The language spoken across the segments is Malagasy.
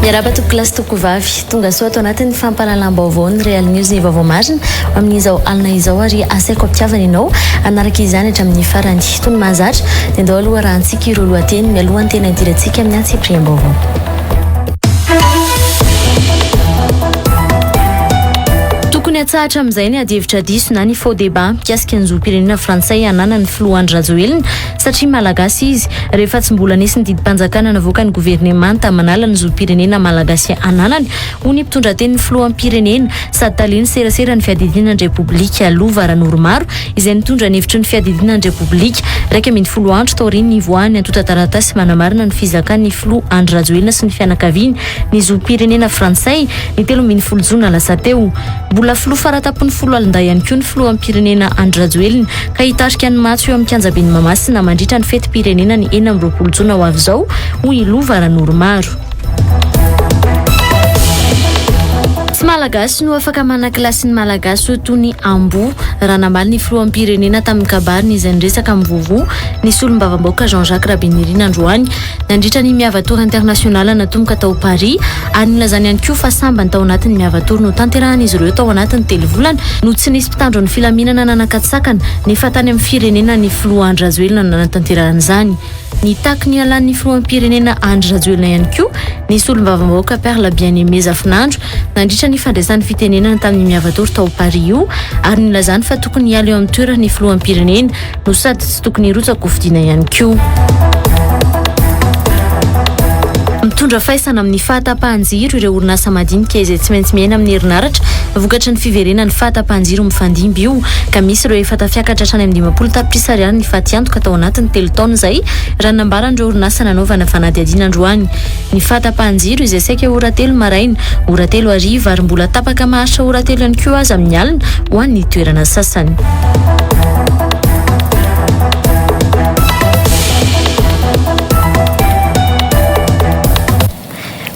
Miarahaba tompokolahy sy tompokovavy, tonga soa ato anatin'ny fampahalalam-baovao ny Real News ny vaovao marina amin'izao alina izao ary asaiko am-pitiavana ianao hanaraka izany hatramin'ny farany. Toy ny mahazatra dia ndao aloha arahantsika ireo lohateny mialohan'ny tena hidirantsika amin'ny antsipiriam-baovao. Tokony hatsahatra amin'izay ny adihevitra diso na ny faux débat mikasika ny zom-pirenena frantsay ananan'ny filoha Andry Rajoelina satria Malagasy izy, rehefa tsy mbola nisy ny didim-panjakana navoakan'ny governemanta manala ny zom-pirenena malagasy ananany, hoy ny mpitondratenin'ny filoham-pirenena sady talen'ny seraseran'ny fiadidiana ny Repoblika, Lova Ranoromaro, izay nitondra ny hevitry ny fiadidiana ny Repoblika, 11 andro taorian'ny nivoahan'ny antontan-taratasy manamarina ny fizakan'ny filoha Andry Rajoelina sy ny fianakaviany ny zom-pirenena frantsay, ny 13 jona lasa teo. Mbola filoha faratampon'ny foloalindahy ihany koa ny filoham-pirenena Andry Rajoelina ka hitarika ny matso eo amin'ny kianjaben'i Mahamasina mandritra ny fetim-pirenena ny 26 jona ho avy izao, hoy i Lova Ranoromaro. Tsy Malagasy no afaka manakilasy ny Malagasy ho toy ny amboa, raha namaly ny filoham-pirenena tamin'ny kabariny izay niresaka mivovoa ny solombavambahoaka Jean Jacques Rabenirina androany. Nandritra ny Miava Tour International natomboka tao Paris ary nilazany ihany koa fa sambany tao anatin'ny Miava Tour notanterahan'izy ireo tao anatin'ny telo volana no tsy nisy mpitandro ny filaminana nanakatsakana nefa tany amin'ny firenena ny filoha Andry Rajoelina no nanatanterahana izany. Nitaky ny hialan'ny filoham-pirenena Andry Rajoelina ihany koa ny solombavambahoaka Perle Bien-Aimé Zafinandro nandritra ny fandraisany fitenenana tamin'ny Miava Tour tao Paris io ary nilazany fa tokony hiala eo amin'ny toerany ny filoham-pirenena no sady tsy tokony hirotsaka hofidiana ihany koa. Mitondra faisana amin'ny fahatapahan-jiro ireo orinasa madinika izay tsy maintsy miaina amin'ny herinaratra vokatry ny fiverenan'ny fahatapahan-jiro mifandimby io ka misy ireo efa tafiakatra hatrany amin'ny 50 tapitrisa ariary ny fatiantoka tao anatin'ny telo taona izay raha ny nambaran'ireo orinasa nanaovana fanadihadiana androany. Ny fahatapahan-jiro izay saika ora telo maraina, ora telo hariva ary mbola tapaka maharitra ora telo ihany koa aza amin'ny alina ho an'ny toerana sasany.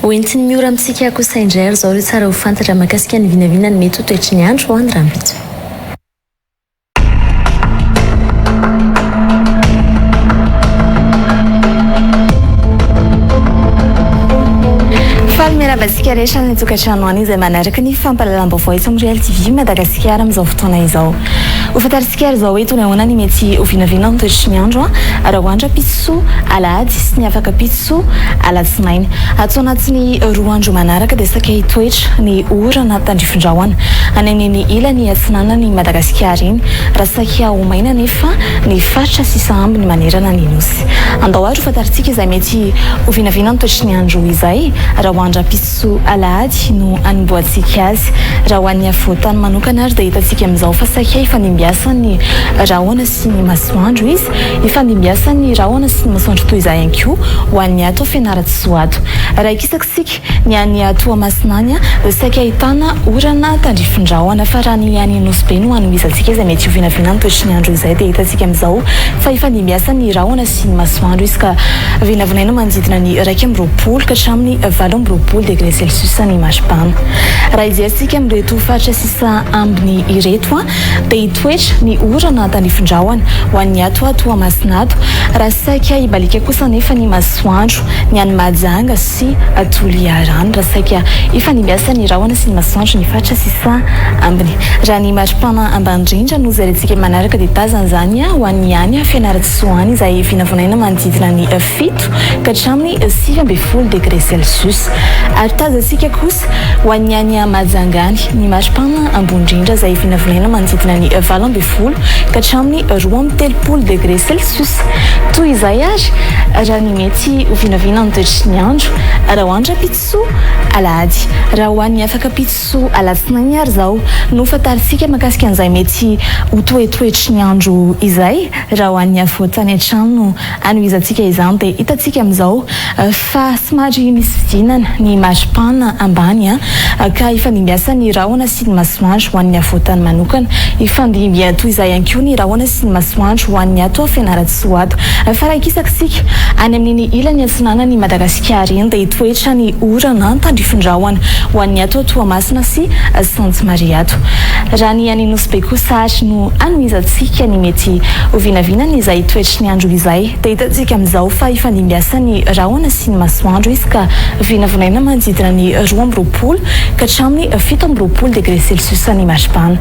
Ho entin'ny Miora amintsika kosa indray ary izao ireo tsara ho fantatra mahakasika ny vinavina ny mety ho toetry ny andro ho an'ny rahampitso. Faly miarahaba antsika rehetra any an-tokantrano any izay manaraka ny fampahalalam-baovao eto amin'ny Real TV Madagasikara amin'izao fotoana izao. Ho fantarintsika ary izao hoe toy ny ahoana ny mety ho vinavina ny toetry ny andro raha ho andro ampitso alahady sy ny afaka ampitso alatsinainy. Ato anatin'ny roa andro manaraka dia saika hitoetra ny orana tandrifin-drahona any amin'iny ilany atsinanan'i Madagasikara iny, raha saika ho maina anefa ny faritra sisa ambiny manerana ny Nosy. Andao ary ho fantarintsika izay mety ho vinavina ny toetry ny andro izay raha ho andro ampitso alahady no hanombohantsika azy. Raha ho an'ny afovoan-tany manokana ary dia hitantsika amin'izao fa saika hifandimbiasan'ny rahona sy ny masoandro izy, hifandimbiasan'ny rahona sy ny masoandro toy izay ihany koa ho an'ny ato Fianarantsoa ato. Raha hikisaka isika Ny any Toamasina any dia saika ahitana orana tandrifin-drahona fa raha ny any Nosy Be no hanohizantsika izay mety ho vinavina ny toetry ny andro izay dia hitantsika amin'izao fa hifandimbiasa ny rahona sy ny masoandro izy ka vinavinaina manodidina ny 21 ka hatramin'ny 28 degré celsius ny maripana. Raha hijery amin'ireto faritra sisa ambiny ireto dia hitoetra ny orana tandrifin-drahona ho an'ny ato Toamasina ato raha saika hibaliaka kosa anefa ny masoandro ny any Mahajanga sy Toliara any raha saika hifandimbiasan'ny rahona sy ny masoandro ny faritra sisa ambiny. Raha ny maripana ambany indrindra no jerentsika manaraka dia tazana izany ho an'ny any Fianarantsoa any izay vinavinaina manodidina ny fito ka hatramin'ny 19 degré celsius. Ary tazantsika kosa ho an'ny any Mahajanga any ny maripana ambony indrindra izay vinavinaina manodidina ny 18 ka hatramin'ny 32 degré celsius. Toy izay ary raha ny mety ho vinavina ny toetry ny andro raha ho andro rahampitso alahady. Raha ho an'ny afaka ampitso alatsinainy ary izao no fantarintsika mahakasika an'izay mety ho toetoetry ny andro izay raha ho an'ny afovoan-tany hatrany no anohizantsika izany dia hitantsika amin'izao fa somary misy fidinana ny maripana ambany ka hifandimbiasan'ny rahona sy ny masoandro ho an'ny afovoan-tany manokana. Hifandimby toy izay ihany koa ny rahona sy ny masoandro ho an'ny ato Fianarantsoa ato. Fa raha hikisaka isika any amin'iny ilany atsinanan'i Madagasikara iny dia hitoetra ny orana tandrifin-drahona ho an'ny ato Toamasina sy Sainte Marie ato. Raha ny any Nosy Be kosa ary no hanohizantsika ny mety ho vinavinan'izay toetry ny andro izay dia hitantsika amin'izao fa hifandimbiasan'ny rahona sy ny masoandro izy ka vinavinaina manodidina ny 22 ka hatramin'ny 27 degré celsius ny maripana.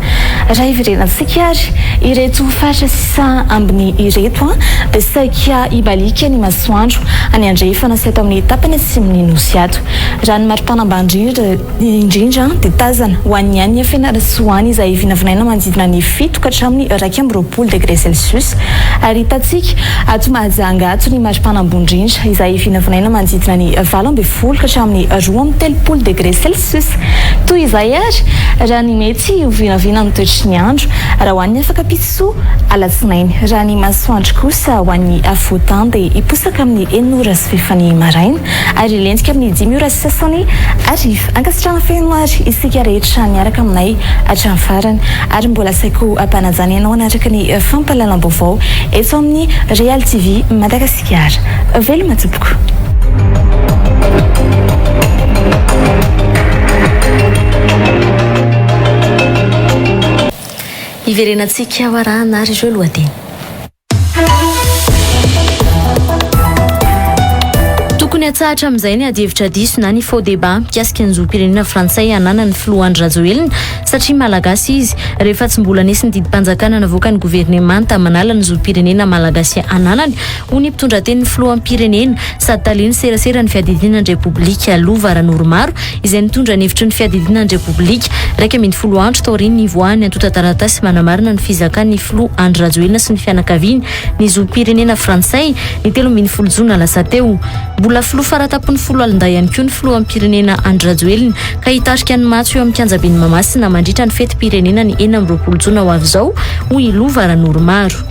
Raha hiverenantsika ary ireto faritra sisa ambiny ireto dia saika hibaliaka ny masoandro any andrefana sy ato amin'ny tapany atsimon'ny Nosy ato. Raha ny maripana ambany indrindra dia tazana ho an'ny any Fianarantsoa any izay vinavinaina manodidina ny 7 ka hatramin'ny 21 degré celsius ary hitantsika ato Mahajanga ato ny maripana ambony indrindra izay vinavinaina manodidina ny 18 ka hatramin'ny 32 degré celsius. Toy izay ary raha ny mety ho vinavina amin'ny toetry ny andro raha ho an'ny afak'ampitso alatsinainy. Raha ny masoandro kosa ho an'ny afovoan-tany dia hiposaka amin'ny enina ora sy fahefany maraina ary hilentika amin'ny dimy ora sy sasany hariva. Ankasitrahana feno ary isika rehetra niaraka aminay hatramin'ny farany ary mbola asaiko ampanajana ianao hanaraka ny fampahalalam-baovao eto amin'ny Real TV Madagasikara. Veloma tompoko. Hiverenantsika ho arahana ary ireo lohateny. Tokony hatsahatra amin'izay ny adihevitra diso na ny faux débat mikasika ny zom-pirenena frantsay ananan'ny filoha Andry Rajoelina satria malagasy izy rehefa tsy mbola nisy ny didim-panjakana navoakan'ny governemanta manala ny zom-pirenena malagasy ananany, hoy ny mpitondra tenin'ny filoham-pirenena sady talen'ny seraseran'ny fiadidiana ny Repoblika Lova Ranoromaro izay nitondra ny hevitry ny fiadidiana ny Repoblika 11 andro taorian'ny nivoahan'ny antontan-taratasy manamarina ny fizakan'ny filoha Andry Rajoelina sy ny fianakaviany ny zom-pirenena frantsay ny 13 jona lasa teo. Mbola filoha faratampon'ny foloalindahy ihany koa ny filoham-pirenena Andry Rajoelina ka hitarika ny matso eo amin'ny kianjaben'i Mahamasina mandritra ny fetim-pirenena ny 26 jona ho avy izao, hoy i Lova Ranoromaro.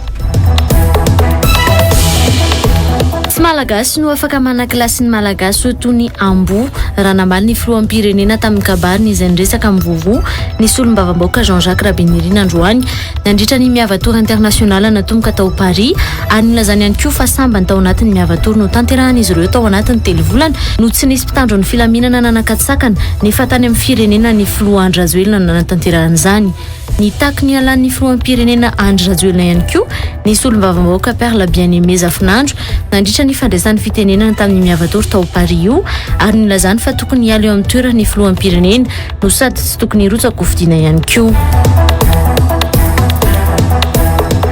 Tsy Malagasy no afaka manakilasy ny Malagasy ho toy ny amboa, raha namaly ny filoham-pirenena tamin'ny kabariny izay niresaka mivovoa ny solombavambahoaka Jean Jacques Rabenirina androany nandritra ny Miava Tour International natomboka tao Paris ary nilazany ihany koa fa sambany tao anatin'ny Miava Tour notanterahan'izy ireo tao anatin'ny telo volana no tsy nisy mpitandro ny filaminana nanakatsakana nefa tany amin'ny firenena ny filoha Andry Rajoelina no nanatanterahana izany. Nitaky ny hialan'ny filoham-pirenena Andry Rajoelina ihany koa ny solombavambahoaka Perle Bien-Aimé Zafinandro nandritra ny fandraisany fitenenana tamin'ny Miavatour tao Paris io ary nilazany fa tokony hiala eo amin'ny toerany ny filoham-pirenena no sady tsy tokony hirotsaka hofidiana ihany koa.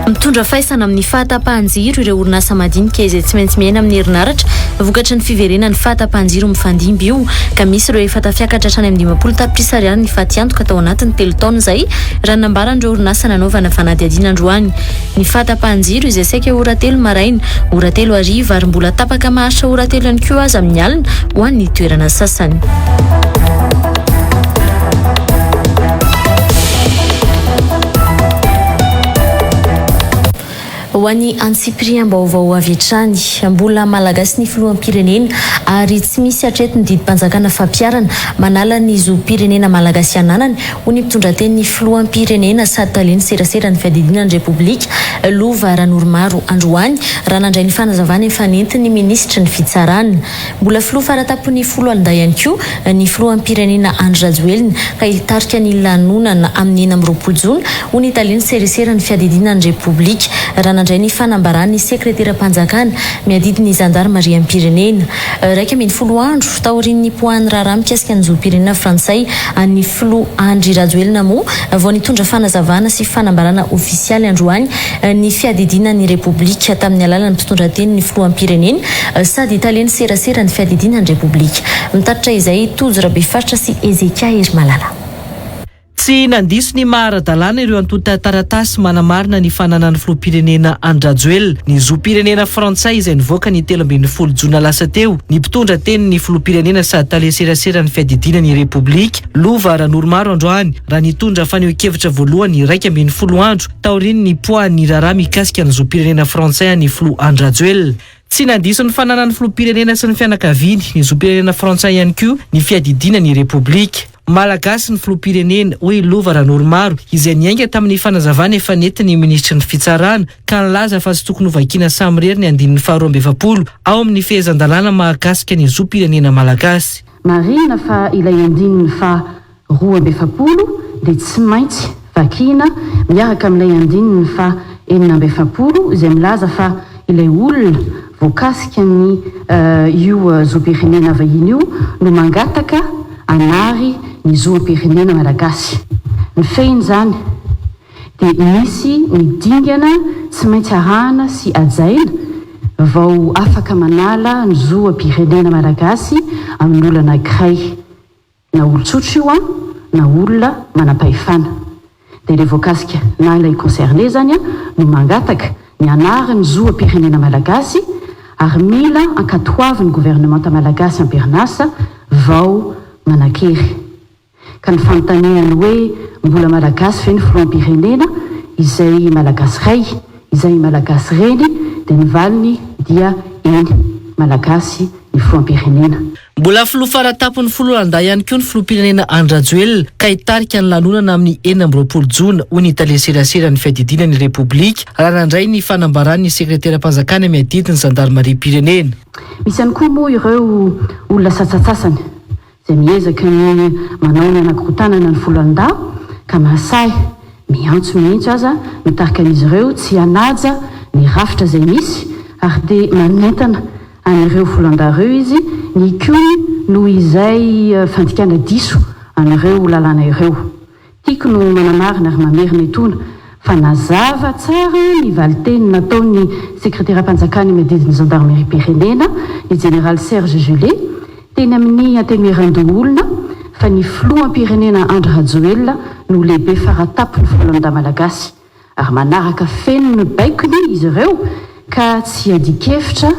Mitondra faisana amin'ny fahatapahan-jiro ireo orinasa madinika izay tsy maintsy miaina amin'ny herinaratra vokatry ny fiverenan'ny fahatapahan-jiro mifandimby io ka misy ireo efa tafiakatra hatrany amin'ny 50 tapitrisa ariary ny fatiantoka tao anatin'ny telo taona izay, raha ny nambaran'ireo orinasa nanaovana fanadihadiana androany. Ny fahatapahan-jiro izay saika ora telo maraina, ora telo hariva ary mbola tapaka maharitra ora telo ihany koa aza amin'ny alina ho an'ny toerana sasany. Ho an'ny antsipiriam-baovao avy hatrany, mbola Malagasy ny filoham-pirenena ary tsy misy hatreto ny didim-panjakana fampiharana manala ny zom-pirenena malagasy ananany, hoy ny mpitondra-tenin'ny filoham-pirenena sady talen'ny seraseran'ny fiadidiana ny Repoblika, Lova Ranoromaro androany, raha nandray ny fanazavana efa nentin'ny minisitry ny Fitsarana. Mbola filoha faratampon'ny foloalindahy ihany koa ny filoham-pirenena Andry Rajoelina ka hitarika ny lanonana amin'ny 26 jona, hoy ny talen'ny sereseran'ny fiadidiana ny Repoblika, raha nandray ny fanambaran'ny sekreteram-panjakana miadidy ny zandarimariam-pirenena. 11 andro taorian'ny nipoahan'ny raharaha mikasika ny zom-pirenena frantsay an'ny filoha Andry Rajoelina moa vao nitondra fanazavana sy fanambarana ofisialy androany ny fiadidiana ny Repoblika tamin'ny alalan'ny mpitondra tenin'ny filoham-pirenena sady talen'ny serasera ny fiadidiana ny Repoblika. Mitatitra izay Tojo Rabefaritra sy Hezekia Herimalala. Tsy nandiso ny maha ara-dalàna ireo antontan-taratasy manamarina ny fananan'ny filoham-pirenena Andry Rajoelina ny zom-pirenena frantsay izay nivoaka ny 13 jona lasa teo ny mpitondra tenin'ny filoham-pirenena sady tale seraseran'ny fiadidiana ny Repoblika Lova Ranoromaro androany raha nitondra fanehoan-kevitra voalohany 11 andro taorian'ny nipoahan'ny raharaha mikasika ny zom-pirenena frantsay an'ny filoha Andry Rajoelina. Tsy nandiso ny fananan'ny filoham-pirenena sy ny fianakaviany ny zom-pirenena frantsay ihany koa ny fiadidiana ny Repoblika. Malagasy ny filoham-pirenena, hoy i Lova Ranoromaro, izay niainga tamin'ny fanazavana efa nentin'ny minisitry ny Fitsarana, ka nilaza fa tsy tokony hovakiana samirery ny andininy faharoa 42 ao amin'ny fehezan-dalàna mahakasika ny zom-pirenena malagasy. Marihina fa ilay andininy faha 42 dia tsy maintsy vakiana miaraka amin'ilay andininy faha 46 izay milaza fa ilay olona voakasika ny io zom-pirenena vahiny io no mangataka hanary ny zom-pirenena malagasy. Ny fehiny izany dia misy ny dingana tsy maintsy arahana sy hajaina vao afaka manala ny zom-pirenena malagasy amin'olona anankiray. Na olon-tsotra io an, na olona manam-pahefana. Dia ilay voakasika na ilay concerné izany an, no mangataka ny hanary ny zoam-pirenena malagasy ary mila ankatoavin'ny governemanta malagasy am-perinasa vao manan-kery. Ka ny fanontaniany hoe mbola malagasy ve ny filoham-pirenena, izay malagasy ray, izay malagasy reny, dia ny valiny dia eny, malagasy ny filoham-pirenena. Mbola filoha faratampon'ny foloalindahy ihany koa ny filoham-pirenena Andry Rajoelina ka hitarika ny lanonana amin'ny 26 jona, hoy ny tale seraseran'ny fiadidiana ny Repoblika raha nandray ny fanambaran'ny sekreteram-panjakana miadidy ny zandarimariam-pirenena. Misy ihany koa moa ireo olona sasantsasany izay miezaka ny manao ny hanakorontanana ny foloalindahy ka mahasahy miantso mihitsy aza mitarika an'izy ireo tsy hanaja ny rafitra izay misy ary dia manentana an'ireo volan-dahy ireo izy ny hikomy noho izay fandikana diso an'ireo lalàna ireo. Tiako no manamarina ary mamerina etoana fa nazava tsara ny valinteny nataon'ny sekreteram-panjakana miadidy ny zandarimeriam-pirenena, ny jeneraly Serge Gillet, teny amin'ny Antenimierandoholona fa ny filoham-pirenena Andry Rajoelina no lehibe faratapon'ny foloalindahy malagasy. Ary manaraka feno ny baikony izy ireo ka tsy hiadian-kevitra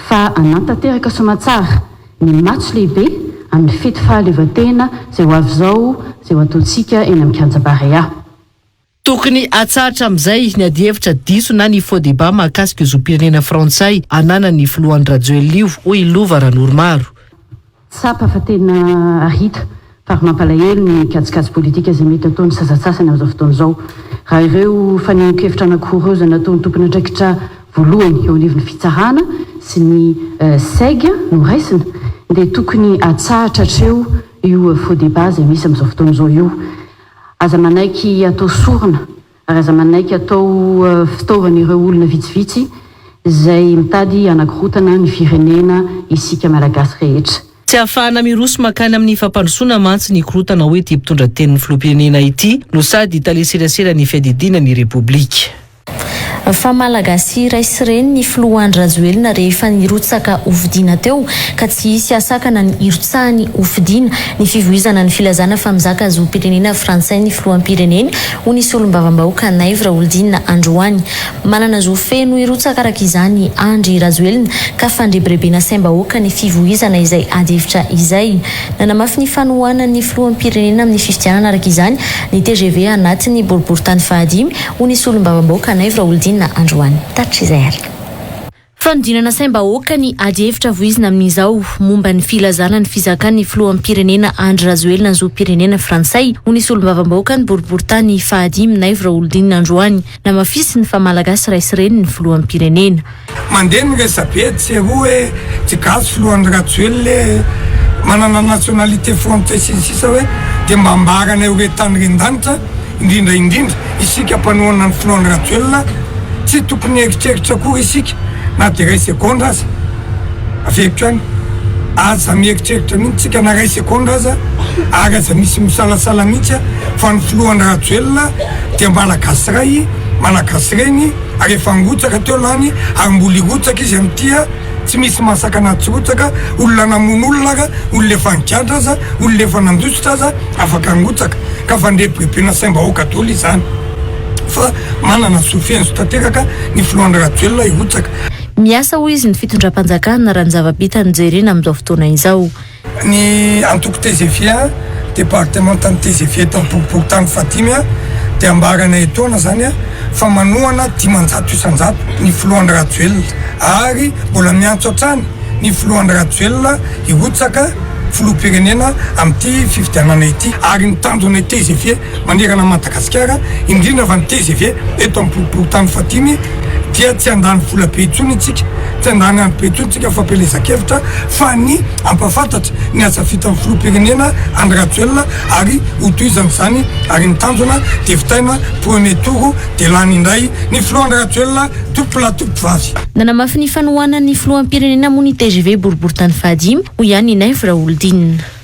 fa hanantanteraka soamatsara ny matso lehibe amin'ny fety fahaleovantena izay ho avy izao izay ho ataontsika eny amin'ny kianja Barea. Tokony hatsahatra amin'izay ny adihevitra diso na ny faux débat mahakasika io zom-pirenena frantsay ananan'ny filoha Andry Rajoelina io, hoy i Lova Ranoromaro. Tsapa fa tena hita fa ary mampalahelo ny kajikajy politika izay mety ataon'ny sasantsasany amin'izao fotoana izao. Raha ireo fanehoan-kevitra anankiroa ireo izay nataon'ny tompon'andraikitra voalohany eo anivon'ny fitsarana sy ny Seg no raisina dia tokony hatsahatra hatreo io faux débat izay misy amin'izao fotoana izao io. Aza manaiky atao sorona Ary aza manaiky atao fitaovan'ireo olona vitsivitsy izay mitady hanakorotana ny firenena isika Malagasy rehetra. Tsy ahafahana miroso mankany amin'ny fampandrosoana mantsy ny korontana hoy ity mpitondra tenin'ny filoham-pirenena ity no sady tale seraseran'ny fiadidiana ny Repoblika. Fa Malagasy ray sy reny ny filoha Andry Rajoelina rehefa nirotsaka hofidiana teo ka tsy hisy hahasakana ny hirotsahany hofidiana ny fivoizana ny filazana fa mizaka zom-pirenena frantsay ny filoham-pirenena hoy ny solombavambahoaka Naivo Raholdina androany. Manana zo feno hirotsaka araka izany Andry Rajoelina ka fandrebirebena saim-bahoaka ny fivoizana izay ady hevitra izay. Nanamafy ny fanohanany ny filoham-pirenena amin'ny fifidianana araka izany ny tgv anatin'ny boriborintany fahadimy, hoy ny solombavambahoaka Naivo Raholdina androany. Tatitra izay ary. Fanodinana saim-bahoaka ny adihevitra voizina amin'izao momba ny filazana ny fizakan'ny filoham-pirenena Andry Rajoelina ny zom-pirenena frantsay, hoy ny solombavambahoakan'ny boriborintany fahadimy Naivo Raholdina androany. Namafisiny fa Malagasy ray sy reny ny filoham-pirenena. Mandeha ny resabe etsy sy eroa hoe tsy gasy filoha Andry Rajoelina e, manana nationalité frantsay sy ny sisa hoe dia mba ambaranay ho re tany ren-danitra indrindra indrindra isika mpanohana ny filoha Andry Rajoelina tsy tokony hieritreritra akory isika na dia iray segondra aza averiko ihany aza mieritreritra mihitsy tsika na iray segondra aza ary aza misy misalasala mihitsy fa ny filoha Andry Rajoelina dia malagasy ray malagasy reny ary efa nirotsaka teo lany ary mbola hirotsaka izy amin'ity a, tsy misy mahasakana azy tsy hirotsaka, olona namono olona aza, olona efa nigadra aza, olona efa nandositra aza afaka nirotsaka, ka fandrebirebena saim-bahoaka daholo izany fa manana zo feno sy tanteraka ny filoha Andry Rajoelina hirotsaka. Miasa hoy izy ny fitondram-panjakana raha ny zava-bita no jerena amin'izao fotoana izao. Ny antoko tgv, departemantan'ny tgv eto amin'ny boriborintany fahadimy dia ambaranay etoana izany fa manohana 500% ny filoha Andry Rajoelina ary mbola miantso hatrany ny filoha Andry Rajoelina hirotsaka. filoham-pirenena amin'ity fifidianana ity ary ny tanjonay tgv manerana an'i Madagasikara, indrindra fa ny tgv eto amin'ny boriborintany fahadimy dia tsy handany vola be intsony isika, tsy handany andro be intsony isika amin'ny fampielezan-kevitra fa ny hampahafantatra ny asa vitan'ny filoham-pirenena Andry Rajoelina ary hotohizana izany ary ny tanjona dia vitaina premier tour dia lany indray ny filoha Andry Rajoelina tompokolahy tompokovavy. Nanamafy ny fanohanan'ny filoham-pirenena moa ny tgv boriborintany fahadimy, hoy ihany i Naivo Raholdina.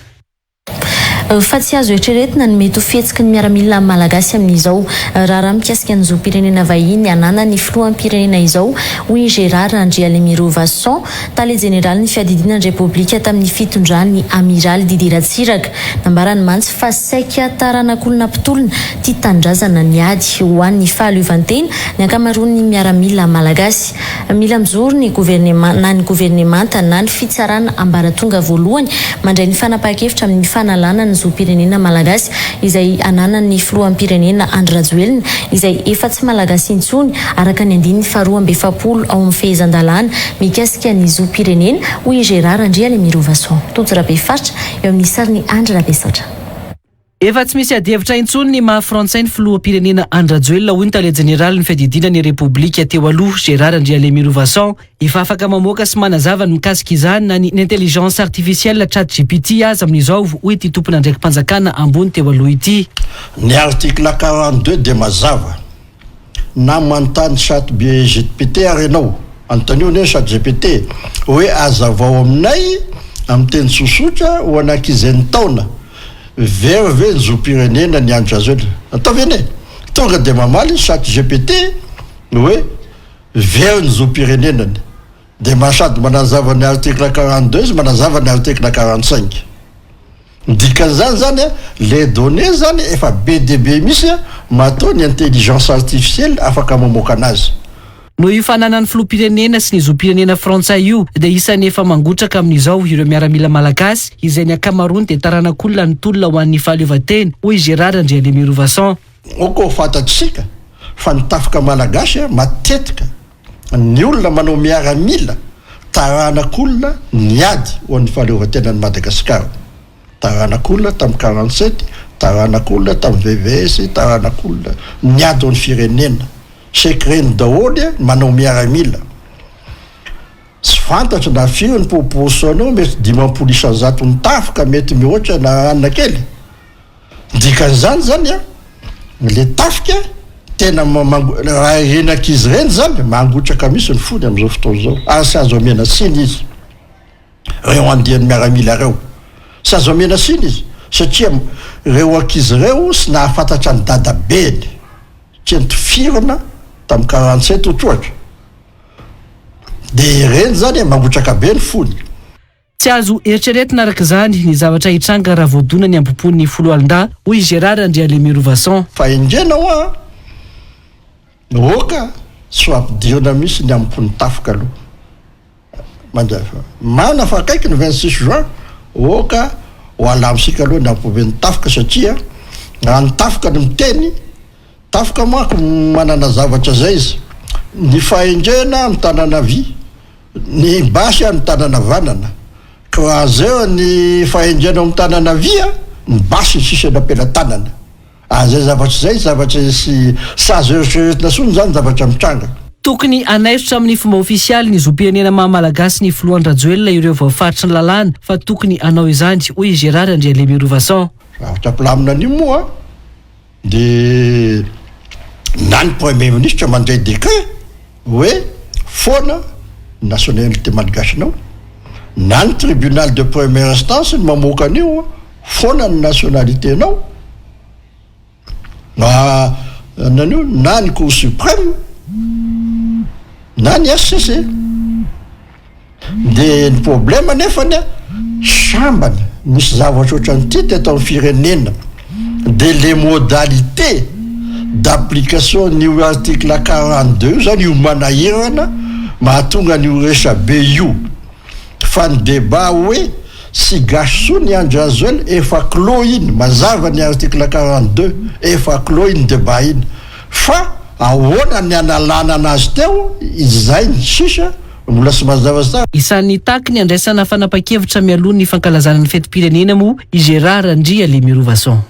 Fa tsy azo eritreretina ny mety ho fihetsiky ny miaramila malagasy amin'izao raharaha mikasika ny zom-pirenena vahiny ananan'ny filoham-pirenena izao, hoy i Gérard Randrialimirovason, tale jeneralin'ny fiadidiana ny Repoblika tamin'ny fitondran'ny Amiraly Didier Ratsiraka. Nambarany mantsy fa saika taranak'olona mpitolona tia tanindrazana niady ho an'ny fahaleovantena ny ankamaroan'ny miaramila malagasy. Mila mijoro ny governemanta na ny governemanta na ny fitsarana ambaratonga voalohany mandray ny fanapahan-kevitra amin'ny fanalana ny zom-pirenena malagasy izay ananan'ny filoham-pirenena Andry Rajoelina izay efa tsy malagasy intsony araka ny andininy faharoa 42 ao amin'ny fehezan-dalàna mikasika ny zom-pirenena, hoy i Gérard Andrialemirovason. Tojo Rabefaritra eo amin'ny sarin'i Andry Rabesaotra. Efa tsy misy adihevitra intsony ny maha frantsay ny filoham-pirenena Andry Rajoelina, hoy ny tale jeneralin'ny fiadidiana ny Repoblika teo aloha, Gérard Andrialemirovason. Efa afaka mamoaka sy manazava ny mikasika izany na ny intelligence artificielle Chat GPT aza amin'izao, hoy ity tompon'andraiki-panjakana ambony teo aloha ity. Ny article 42 dia mazava. Na manontany chat gpt ary ianao, anontanio anie ny chat gpt hoe azavao aminay amin'ny teny sosotra ho an'ankizy enin-taona, very ve ny zom-pirenena ny Andry Rajoelina? Ataovy anie e! Tonga dia mamaly chat gpt hoe very ny zom-pirenenany. Dia sady manazava ny article 42 izy manazava ny article 45. Ny dikan'izany zany a, les données zany efa be dia be misy a, matoa ny intelligence artificielle afaka mamoaka anazy. Noho io fananan'ny filoham-pirenena sy ny zom-pirenena frantsay io dia isan'ny efa mangotraka amin'izao ireo miaramila malagasy izay ny ankamaroany dia taranak'olona nitolona ho an'ny fahaleovantena, hoy i Gérard Andrialemirovason. Aoka ho fantatsika fa ny tafika malagasy a, matetika ny olona manao miaramila taranak'olona niady ho an'ny fahaleovantenan'i Madagasikara, taranak'olona tamin'ny 47, taranak'olona tamin'ny VVS, taranak'olona niady ho an'ny firenena, secret-ny daholo ny manao miaramila, tsy fantatro na firy ny proportion-nao mety 50 isan-jaton'ny tafika mety mihoatra na anona kely. Ny dikan'izany zany an, le tafika tena raha ireny ankizy ireny zany mangotraka mihitsy ny fony amin'izao fotoana izao ary tsy azo amena tsiny izy, ireo andian'ny miaramila ireo, tsy azo amena tsiny izy satria ireo ankizy ireo tsy nahafantatra ny dadabeny, satria nitifirina tamin'ny 47 ohatrohatra, dia ireny zany mangotraka be ny fony. Tsy azo eritreretina araka izany ny zavatra hitranga raha voadona ny hambom-pon'ny foloalindahy, hoy i Gérard Andrialemirovason. Fahendrena hoa oka tsy ho ampidirina mihitsy ny hambom-pon'ny tafika aloha. Mandrava. Marina fa akaiky ny 26 juin, oka ho alamintsika aloha ny hambom-pon'ny tafika satria raha ny tafika no miteny, tafika manko manana zavatra zay izy, ny fahendrena amin'ny tanana havia. Ny basy any tanana havanana. Ka raha zay ny fahendrena ao amin'ny tanana havia, ny basy ny sisa eny am-pelatanana. Ary zay zavatra zay, zavatra sy tsy azo eritreretina tsony zany zavatra mitranga. Tokony hanaisotra amin'ny fomba ofisialy ny zom-pirenena maha Malagasy ny filoha Andry Rajoelina ireo voafaritry ny lalàna fa tokony hanao izany, hoy i Gérard Andrialemirovason. Zavatra ampilamina an'io moa Dia na ny premier ministre mandray décret hoe foana ny nationalité malgache-nao, na ny tribunal de première instance no mamoaka an'io foana ny nationalité-nao, na an'io na ny cour suprême na ny HCC. Dia ny problème anefany an, sambany nisy zavatra ohatran'ity teto amin'ny firenena, dia les modalités d'application an'io article 42 io zany io manahirana mahatonga an'io resabe io, fa ny débat hoe tsy gasy tsony i Andry Rajoel efa clos iny, mazava ny article 42, efa clos iny débat iny, fa ahoana ny analana anazy teo izay ny sisa. Mbola tsy mazava tsara. Isan'ny nitaky ny handraisana fanapan-kevitra mialoha ny fankalazana ny fetim-pirenena moa i Gérard Randrialemirovason.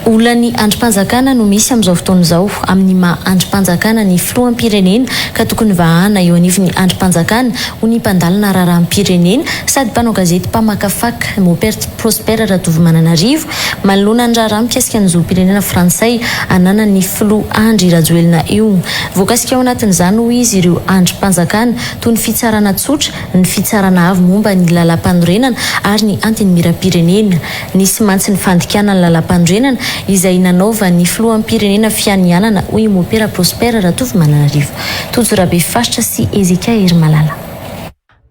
Olan'ny andrim-panjakana no misy amin'izao fotoana izao amin'ny maha andrim-panjakana ny filoham-pirenena ka tokony vahana eo anivon'ny andrim-panjakana ho ny mpandalina raharaham-pirenena sady mpanao gazety mpamakafaka Mopert Prosper Ratovomananarivo manoloana ny raharaha mikasika ny zom-pirenena frantsay ananan'ny filoha Andry Rajoelina io. Voakasika ao anatin'izany hoy izy ireo andrim-panjakana toy ny fitsarana tsotra, ny fitsarana avo momba ny lalàmpanorenana ary ny antenimierampirenena. Nisy mantsy ny fandikana ny lalàmpanorenana izay nanaovan'ny filoham-pirenena fianianana, hoy i Mopera Prosper Ratovomananarivo. Tojo Rabefasitra sy Hezekia Herimalala.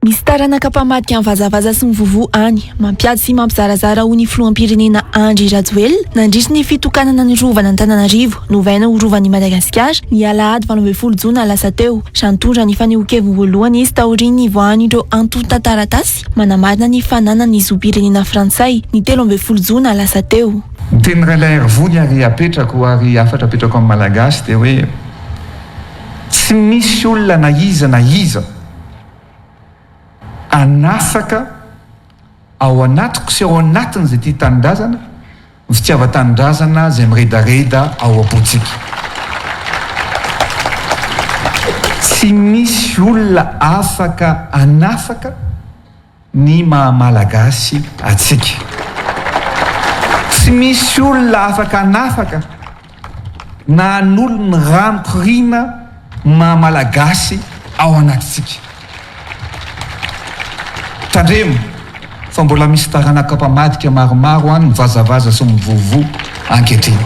Misy taranaka mpamadika mivazavaza sy mivovoa any, mampiady sy mampizarazara hoy ny filoham-pirenena Andry Rajoelina nandritry ny fitokanana ny Rovan'Antananarivo, novaina ho Rovan'i Madagasikara, ny alahady 18 jona lasa teo, raha nitondra ny fanehoan-keviny voalohany izy taorian'ny nivoahan'ireo antontan-taratasy manamarina ny fananany ny zom-pirenena frantsay, ny 13 jona lasa teo. Ny tenin'i Ralaiarivony ary apetrako ary hafatra apetrako amin'ny Malagasy dia hoe tsy misy olona na iza na iza hanasaka ao anatiko sy ao anatin'izay tia tanindrazana ny fitiavan-tanindrazana izay miredareda ao am-pontsika. Tsy misy olona afaka hanafaka ny maha Malagasy antsika. Tsy misy olona afaka hanafaka na hanolo ny rà mikoriana maha Malagasy ao anatintsika. Tandremo fa mbola misy taranaka mpamadika maromaro any mivazavaza sy mivovoa ankehitriny.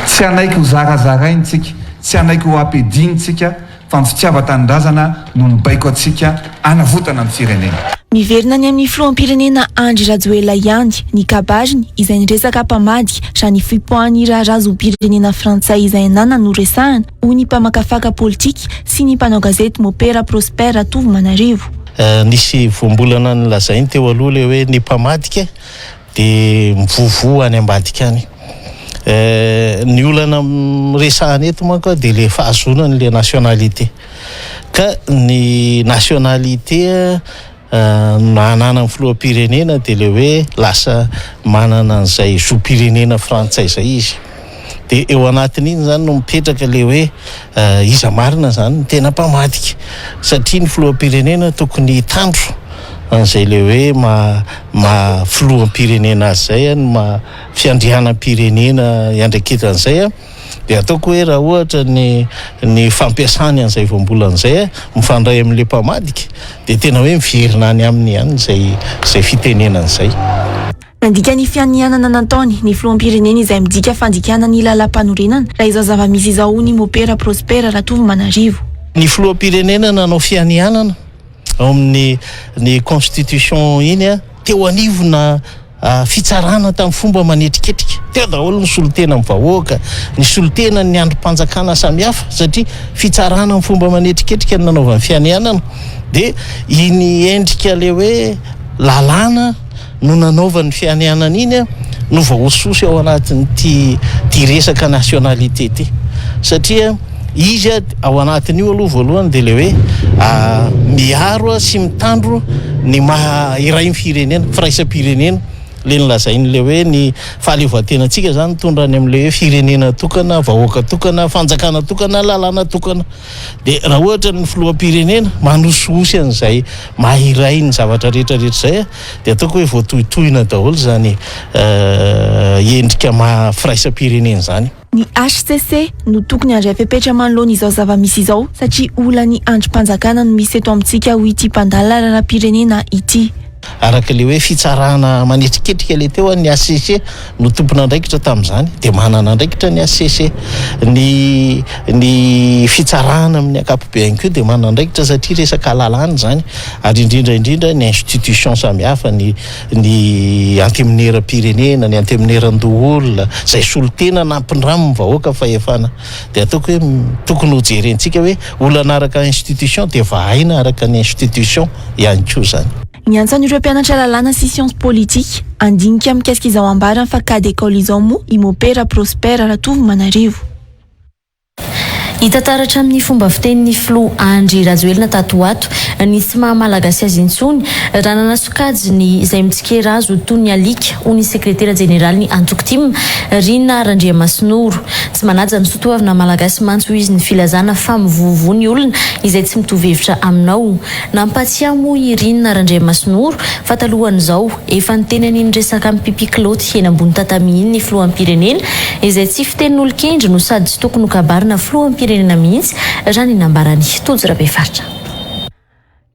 Tsy hanaiky ho zarazarainy tsika, tsy hanaiky ho ampidiny tsika fa ny fitiavan-tanindrazana no mibaiko antsika hanavotana ny firenena. Miverina any amin'ny filoham-pirenena Andry Rajoelina ihany ny kabariny izay niresaka mpamadika raha ny fipoahan'ny raharaha zom-pirenena frantsay izay ananany no resahana, hoy ny mpamakafaka politika sy ny mpanao gazety Mopera Prosper Ratovomanarivo. Nisy voambolana nolazainy teo aloha ilay hoe ny mpamadika dia mivovoa any ambadika any. Ny olana resahana eto manko dia ilay fahazoana an'ilay nationalité. Ka ny nationalité ananan'ny filoham-pirenena dia ilay hoe lasa manana an'izay zom-pirenena frantsay izay izy. Dia eo anatin'iny izany no mipetraka ilay hoe iza marina izany no tena mpamadika satria ny filoham-pirenena tokony hitandro an'izay ilay hoe maha maha filoham-pirenena azy izay, ny maha fiandrianam-pirenena iandraiketany izay. Dia ataoko hoe raha ohatra ny ny fampiasany an'izay voambolana izay mifandray amin'ilay mpamadika dia tena hoe miverina any aminy ihany izay izay fitenenana izay. Nandika ny fianianana nataony ny filoham-pirenena izay midika fandikana ny lalàmpanorenana raha izao zava-misy izao hoy ny Mopera Prosper Ratovomanarivo. Ny filoham-pirenena nanao fianianana ao amin'ny ny constitution iny teo anivona fitsarana tamin'ny fomba manetriketrika. Teo daholo ny solontenan'ny vahoaka, ny solontenan'ny andrim-panjakana samihafa satria fitsarana amin'ny fomba manetriketrika no nanaovany fianianana. Dia iny endrika ilay hoe lalàna no nanaovany fianianana iny no voahosihosy ao anatin'ity ity resaka nationalité ity satria izy ao anatin'io aloha voalohany dia ilay hoe miaro sy mitandro ny maha iray ny firenena, firaisam-pirenena, ilay nolazain'ilay hoe ny fahaleovantenantsika izany mitondra any amin'ilay hoe firenena tokana, vahoaka tokana, fanjakana tokana, lalàna tokana. Dia raha ohatra ny filoham-pirenena manosihosy an'izay maha iray ny zavatra rehetra rehetra izay dia ataoko hoe voatohitohina daholo izany endrika maha firaisam-pirenena izany. Ny hcc no tokony handray fepetra manoloana izao zava-misy izao satria olan'ny andrim-panjakana no misy eto amintsika hoy ity mpandalina raharaham-pirenena ity. Araka ilay hoe fitsarana manetriketrika ilay teo, ny hcc no tompon'andraikitra tamin'izany dia manana andraikitra ny hcc. Ny ny fitsarana amin'ny ankapobeany koa dia manana andraikitra satria resaka lalàna izany ary indrindra indrindra ny institution samihafa, ny ny antenimieram-pirenena, ny antenimieran-doholona, izay solontena nampindramin'ny vahoaka fahefana. Dia ataoko hoe tokony ho jerentsika hoe olana araka institution dia vahaina araka ny institution ihany koa izany. Niantso an'ireo mpianatra lalàna sy sciences politiques handinika mikasika izao ambarany fa cas d'école izao moa i Mopera Prosper Ratovomanarivo. Hita taratra amin'ny fomba fitenin'ny filoha Andry Rajoelina tato ho ato ny tsy maha Malagasy azy intsony raha nanasokajy ny izay mitsikera azy ho toy ny alika, hoy ny sekretera jeneralin'ny antoko tim, Rina Randriamasinoro. Tsy manaja ny soatoavina Malagasy mantsy hoy izy ny filazana fa mivovoa ny olona izay tsy mitovy hevitra aminao. Nampahatsiahy moa i Rina Randriamasinoro fa talohan'izao, efa niteny an'iny resaka mipipi kilaoty eny ambony tatami iny ny filoham-pirenena, izay tsy fitenin'olon-kendry no sady tsy tokony ho kabarina filoham-pirenena mihitsy, raha ny nambarany. Tojo Rabefaritra.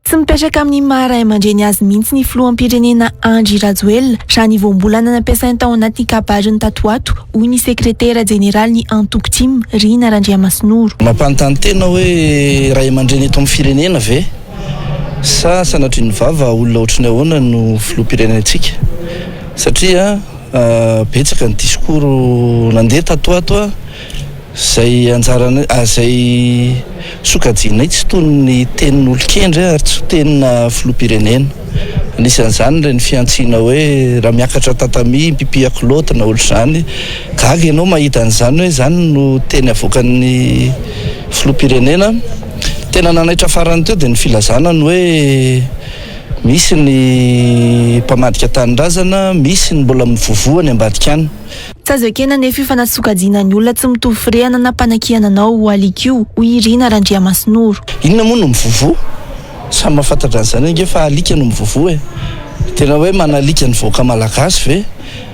Tsy mipetraka amin'ny maha ray aman-dreny azy mihitsy ny filoham-pirenena Andry Rajoelina, raha ny voambolana nampiasainy tao anatin'ny kabariny tato ho ato, hoy ny sekretera jeneralin'ny antoko tim, Rina Randriamasinoro. Mampanontany tena hoe ray aman-dreny eto amin'ny firenena ve sa sanatria ny vava olona ohatry ny ahoana no filoham-pirenentsika satria betsaka ny discours nandeha tato ho ato izay anjarana izay sokajianay tsy toy ny tenin'olon-kendry ary tsy tenina filoham-pirenena. Anisan'izany ireny fihantsiana hoe raha miakatra tatami mipipiha kilaoty na ohatr'izany. Gaga ianao mahita an'izany hoe izany no teny avoakan'ny filoham-pirenena. Tena nanaitra farany teo dia ny filazana ny hoe misy ny mpamadika tanindrazana, misy ny mbola mivovoa any ambadika any. Tsy azo ekena anefa io fanasokajiana ny olona tsy mitovy firehana na mpanakiana anao ho alika io, hoy i Rina Randriamasinoro. Inona moa no mivovoa? Samy mahafantatra an'izany ange fa alika no mivovoa e! Tena hoe manalika ny vahoaka malagasy ve?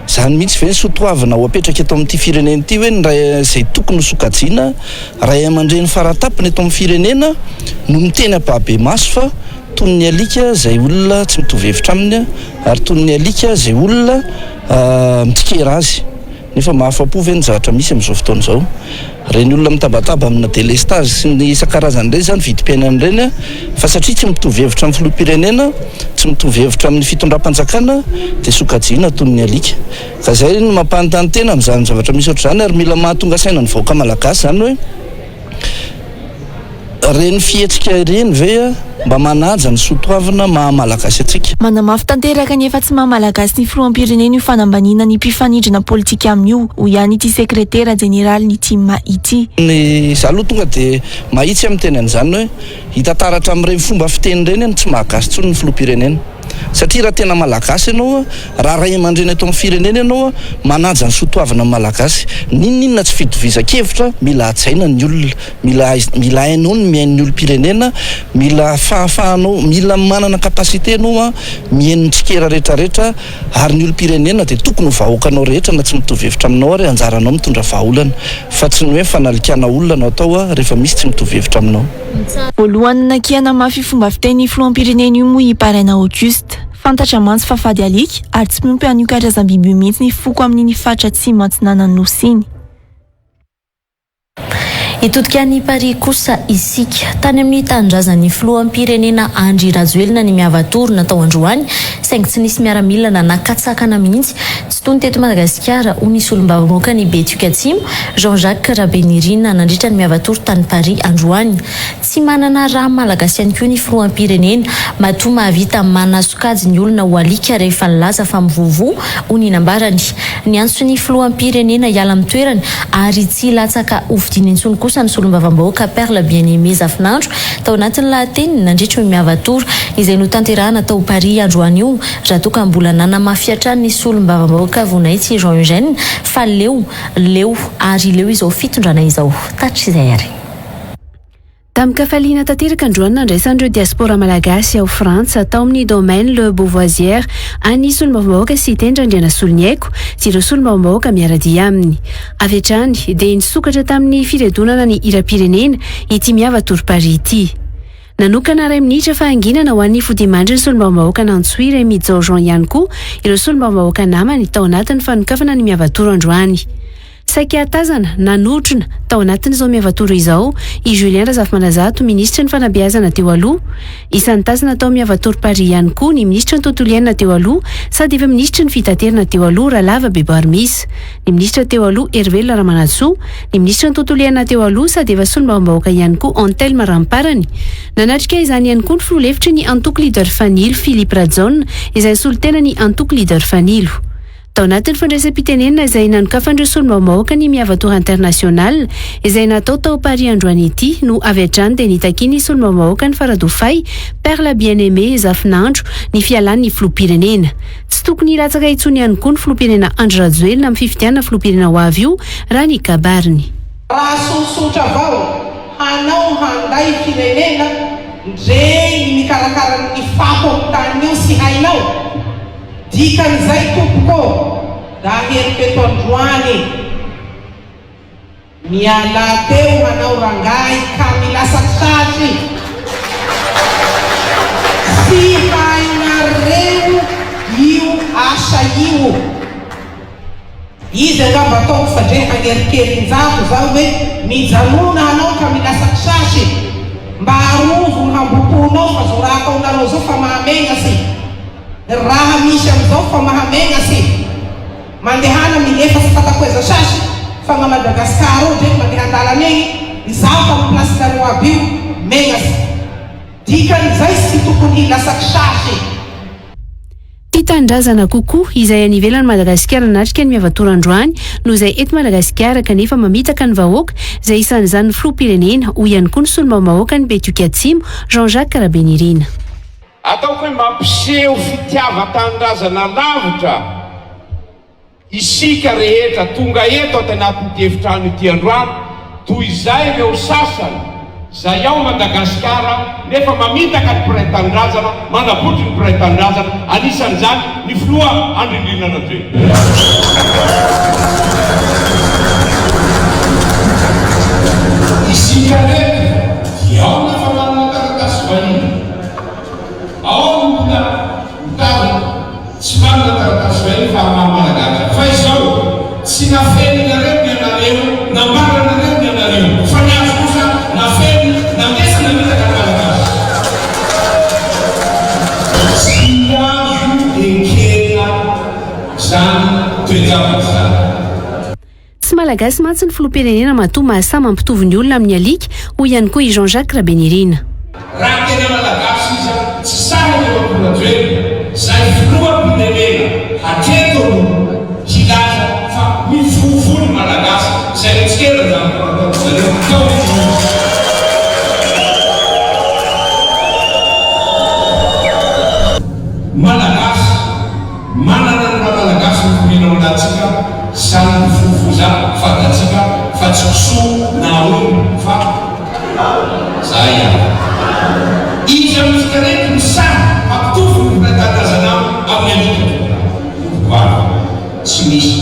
Izany mihitsy ve ny soa toavina ho apetraka eto amin'ity firenena ity hoe ny ray izay tokony ho sokajiana ray aman-dreny faratapony eto amin'ny firenena no miteny ampahabemaso fa toy ny alika izay olona tsy mitovy hevitra aminy ary toy ny alika izay olona mitsikera azy. Nefa mahafa-po ve ny zavatra misy amin'izao fotoana izao? Ireny olona mitabataba amina delestazy sy ny isan-karazany ireny izany vidim-piainana ireny fa satria tsy mitovy hevitra amin'ny filoham-pirenena, tsy mitovy hevitra amin'ny fitondram-panjakana dia sokajiana toy ny alika. Ka izay no mampanontany tena amin'izany zavatra misy ohatr'izany ary mila mahatonga saina ny vahoaka malagasy izany hoe Ireny fihetsika ireny ve mba manaja ny soa toavina maha Malagasy antsika? Manamafy tanteraka ny efa tsy maha Malagasy ny filoham-pirenena io fanambaniana ny mpifanindrina politika aminy io, hoy ihany ity sekretera jeneralin'ny tim ity. Ny za aloha tonga dia mahitsy aho miteny an'izany hoe hita taratra amin'ireny fomba fiteny ireny ny tsy maha gasy intsony ny filoham-pirenena. Satria raha tena Malagasy ianao, raha ray aman-dreny eto amin'ny firenena ianao, manaja ny soa toavina Malagasy. N'inon'inona tsy fitovizan-kevitra, mila hajaina ny olona. Mila mila hainao ny mihaino ny olom-pirenena, mila fahafahanao, mila manana capacité ianao mihaino ny tsikera rehetrarehetra ary ny olom-pirenena dia tokony ho vahoakanao rehetra na tsy mitovy hevitra aminao ary anjaranao mitondra vahaolana fa tsy ny hoe fanalikana olona no atao rehefa misy tsy mitovy hevitra aminao. Voalohany nanakiana mafy io fomba fitenin'ny filoham-pirenena io moa i Paraina Auguste. Fantatra mantsy fa fady alika ary tsy miompy an'io karazam-biby io mihitsy ny foko amin'iny faritra atsimo atsinanan'ny Nosy iny. Hitodika any Paris kosa isika. Tany amin'ny tanindrazan'ny filoham-pirenena Andry Rajoelina ny Miavatoro natao androany, saingy tsy nisy miaramila nanakatsakana mihitsy. Tsy toy ny teto Madagasikara, hoy ny solombavambahoakan'i Betioky Atsimo, Jean Jacques Rabenirina, nandritra ny Miavatoro tany Paris androany. Tsy manana rà malagasy ihany koa ny filoham-pirenena, matoa mahavita manasokajy ny olona ho alika rehefa nilaza fa mivovoa, hoy ny nambarany. Niantso ny filoham-pirenena hiala amin'ny toerany ary tsy hilatsaka hofidiana intsony kosa ny solombavambahoaka Perle Bien-Aimé Zafinandro tao anatin'ny lahateniny nandritra io Miava Tour izay notanterahana tao Paris androany io raha toa ka mbola nanamafy hatrany ny solombavambahoaka Voninahitsy Jean Eugène fa leo, leo ary leo izao fitondrana izao. Tatrizay ary. Tamin-kafaliana tanteraka androany nandraisan'ireo diaspora malagasy ao Frantsa tao amin'ny Domaine Le Beauvoisière any solombavambahoaka Siteny Randrianasoloniaiko sy ireo solombavambahoaka miara-dia aminy. Avy hatrany dia nisokatra tamin'ny firedonana ny hiram-pirenena ity Miava Tour Paris ity. Nanokana iray minitra fahanginana ho an'ny fodiamandrin'ny solombavambahoaka Nantsohihy Rémi Jao Jean ihany koa ireo solombavambahoaka namany tao anatin'ny fanokafana ny Miava Tour androany. Saika tazana nanotrona tao anatin'izao Miavatoro izao i Julien Razafimandrazato, minisitry ny fanabeazana teo aloha. Isan'ny tazana tao Miavatoro Paris ihany koa ny minisitry ny tontolo iainana teo aloha sady efa minisitry ny fitaterana teo aloha Ralava Beboarimisa, ny minisitra teo aloha Herivelona Ramanantsoa, ny minisitry ny tontolo iainana teo aloha sady efa solombavambahoaka ihany koa Anthelme Ramparany. Nanatrika izany ihany koa ny filoha lefitry ny antoko Leader Fanilo, Philippe Rajaona, izay nisolo tena ny antoko Leader Fanilo. Tao anatin'ny fandraisam-pitenenana izay nanokafan'ireo solombavambahoaka ny Miava Tour International izay natao tao Paris androany ity no avy hatrany dia nitakian'ny solombavambahoakan'i Faradofay, Perle Bien-Aimé Zafinandro, ny fialan'ny filoham-pirenena. Tsy tokony hilatsaka intsony ihany koa ny filoham-pirenena Andry Rajoelina amin'ny fifidianana filoham-pirenena ho avy io, raha ny kabariny. Raha sosotra avao hanao handay firenena ndre ny mikarakara ny fako am tany io sy hainao. Dikan'izay tompoko ô, da heriko eto androany, mialà teo hanao rangahy ka milasaky satry tsy hainareo io asa io. Izy angamba ataoko fa dre hagnerinkerinjato zaho hoe mijanona hanao ka milasaky sasy mba arovo ny hambomponao fa zao raha ataonareo zao fa mahamenatsy. Raha misy amizao fa mahamenatsy e! Mandehana milefa tsy fatako aiza sasy fa gna Madagascar ao ndreky mandeha andalana egny izaho tamy place nareo aby io menatsy dikan'izay tsy tokony hilasaky sasy. Tia tanindrazana kokoa izay any ivelan'i Madagasikara nanatrika ny Miava-tour androany noho izay eto Madagasikara kanefa mamitaka ny vahoaka izay isan'izany ny filoham-pirenena, hoy ihany koa ny solombavambahoakan'i Betioky Atsimo, Jean Jacques Rabenirina. Ataoko hoe mampiseho fitiavan-tanindrazana lavitra isika rehetra tonga eto ato anatin'ity efitrano ity androany, toy izay ireo sasany izay ao Madagasikara nefa mamitaka ny mpiray tanindrazana, manabotry ny mpiray tanindrazana, anisan'izany ny filoha Andry Nirina Rajoelina. Isika rehetra dia ao ny efa manana taratasy vahiny. Ao ny mbola mitazona, tsy manana taratasy vahiny fa maha Malagasy. Fa izao, tsy nafeninareo ny anareo, nambaranareo ny anareo, fa ny azy kosa nafenina, nandeha sy namitaka ny Malagasy. Tsy azo ekena izany toe-javatra izany. Tsy Malagasy mantsy ny filoham-pirenena matoa mahasahy mampitovy ny olona amin'ny alika, hoy ihany koa i Jean Jacques Rabenirina. Raha tena Malagasy izy tsy sahy Andriamatoa Rajoelina izay filoham-pirenena hatreto aloha hilaza fa mivovo ny Malagasy izay nitsikera ny zavatra nataon-dry zareo tao amin'ny Malagasy. Manana ny maha Malagasy ny finoana ao anatintsika, zany mivovo za fantatsika fa tsy kisoa na aomby fa za ihany. Iza amintsika reto no sahy hampitovy ny mpiray tanindrazana aminy alika tompoko vavy? Tsy misy.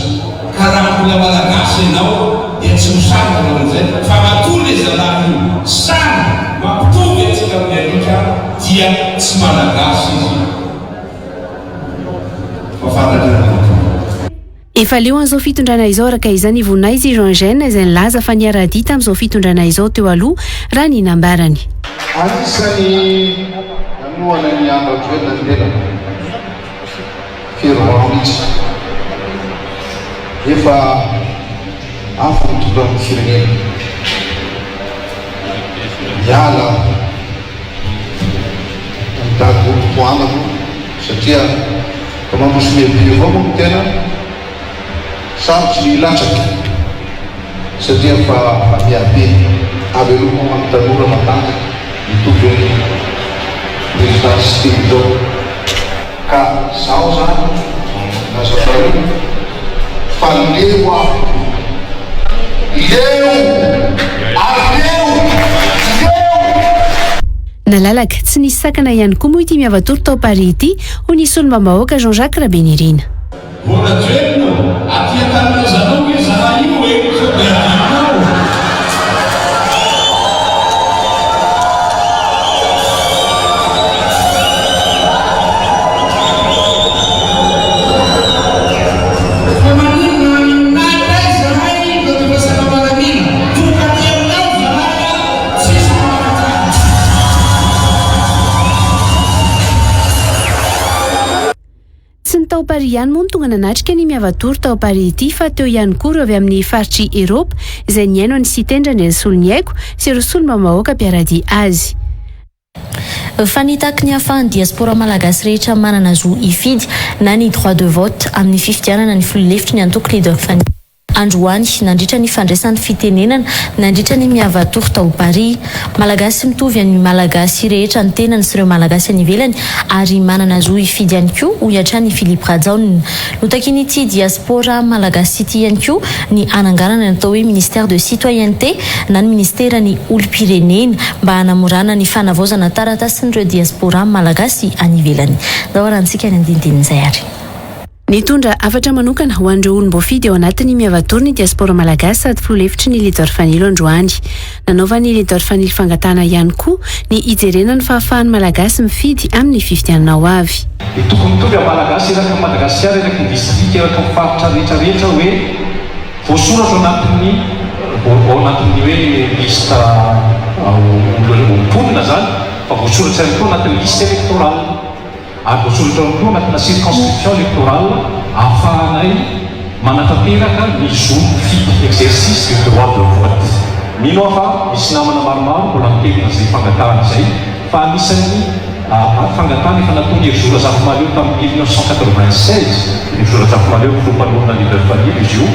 Ka raha mbola Malagasy ianao dia tsy ho sahy manao an'izay fa matoa le zalahy io sahy mampitovy antsika amin'ny alika dia tsy Malagasy izy. Fa fantatrareo ny antony. Efa leo an'izao fitondrana izao araka izany i Voninahitsy Jean Eugène izay nilaza fa niara-dia tamin'izao fitondrana izao teo aloha raha ny nambarany. Anisan'ny nanohana an'i Andry Rajoelina ny tenako, fervent mihitsy. Nefa hafa ny mitondra ny firenena. Miala. Mitady olo tohanako satria fa mandroso miha-be avao moa ny tena, sarotry ny hilatsaky satria fa fa miha-be aveloma ho an'ny tanora matanjaky mitovy amin'ny président Siteny zao. Ka zaho zany milaza aminareo fa leo aho, leo ary leo, leo. Nalalaka, tsy nisy sakana ihany koa moa ity Miava-tory tao Paris ity, hoy ny solombambahoaka Jean Jacques Rabenirina. Vao Rajoelina ô, aty an-tanindrazanao nge zahay io e, sao dia adinonao. Fa maninona aminay ndray zahay no andefasana miaramila, tonga aty aminao zahay a, tsisy mahafatratra. Tsy ny tao Paris ihany moa no tonga nanatrika ny Miava-tour tao Paris ity fa teo ihany koa ireo avy amin'ny faritr'i Eropa izay nihaino an'i Siteny Randrianasoloniaiko sy ireo solombavambahoaka mpiara-dia azy. Fa nitaky ny hahafahan'ny diaspora malagasy rehetra manana zo hifidy na ny droit de vote amin'ny fifidianana ny filoha lefitry ny antoko Leader Fanilo androany nandritra ny fandraisany fitenenana nandritra ny Miavatour tao Paris. Malagasy mitovy amin'ny Malagasy rehetra ny tenany sy ireo Malagasy any ivelany ary manana zo hifidy ihany koa, hoy hatrany i Philippe Rajaona. Notakian'ity diaspora malagasy ity ihany koa ny hananganana ny atao hoe ministère de citoyenneté na ny ministeran'ny olom-pirenena mba hanamorana ny fanavaozana taratasin'ireo diaspora malagasy any ivelany. Ndao arahantsika ny andinindin'izay ary. Nitondra hafatra manokana ho an'ireo olom-boafidy ao anatin'ny Miavatour ny diaspora malagasy sady filoha lefitry ny Leader Fanilo androany. Nanaovan'ny Leader Fanilo fangatahana ihany koa ny hijerena ny fahafahan'ny Malagasy mifidy amin'ny fifidianana ho avy. Dia tokony mitovy amin'ny Malagasy eraky ny Madagasikara, eraky ny distrika, eraky ny faritra rehetra rehetra hoe voasoratra ao anatin'ny ao anatin'ny hoe liste olona mponina izany fa voasoratra ihany koa anatin'ny liste électorale. Ary voasoratra ihany koa anatina circonscription électorale ahafahanay manatanteraka ny zo mifidy, exercice du droit de vote. Mino aho fa misy namana maromaro mbola mitelina izay fangatahana izay fa anisan'ny fangatahana efa nataon'i Herizo Razafimahaleo tamin'ny 1996, Herizo Razafimahaleo filoha mpanorina Leader Fanilo izy io,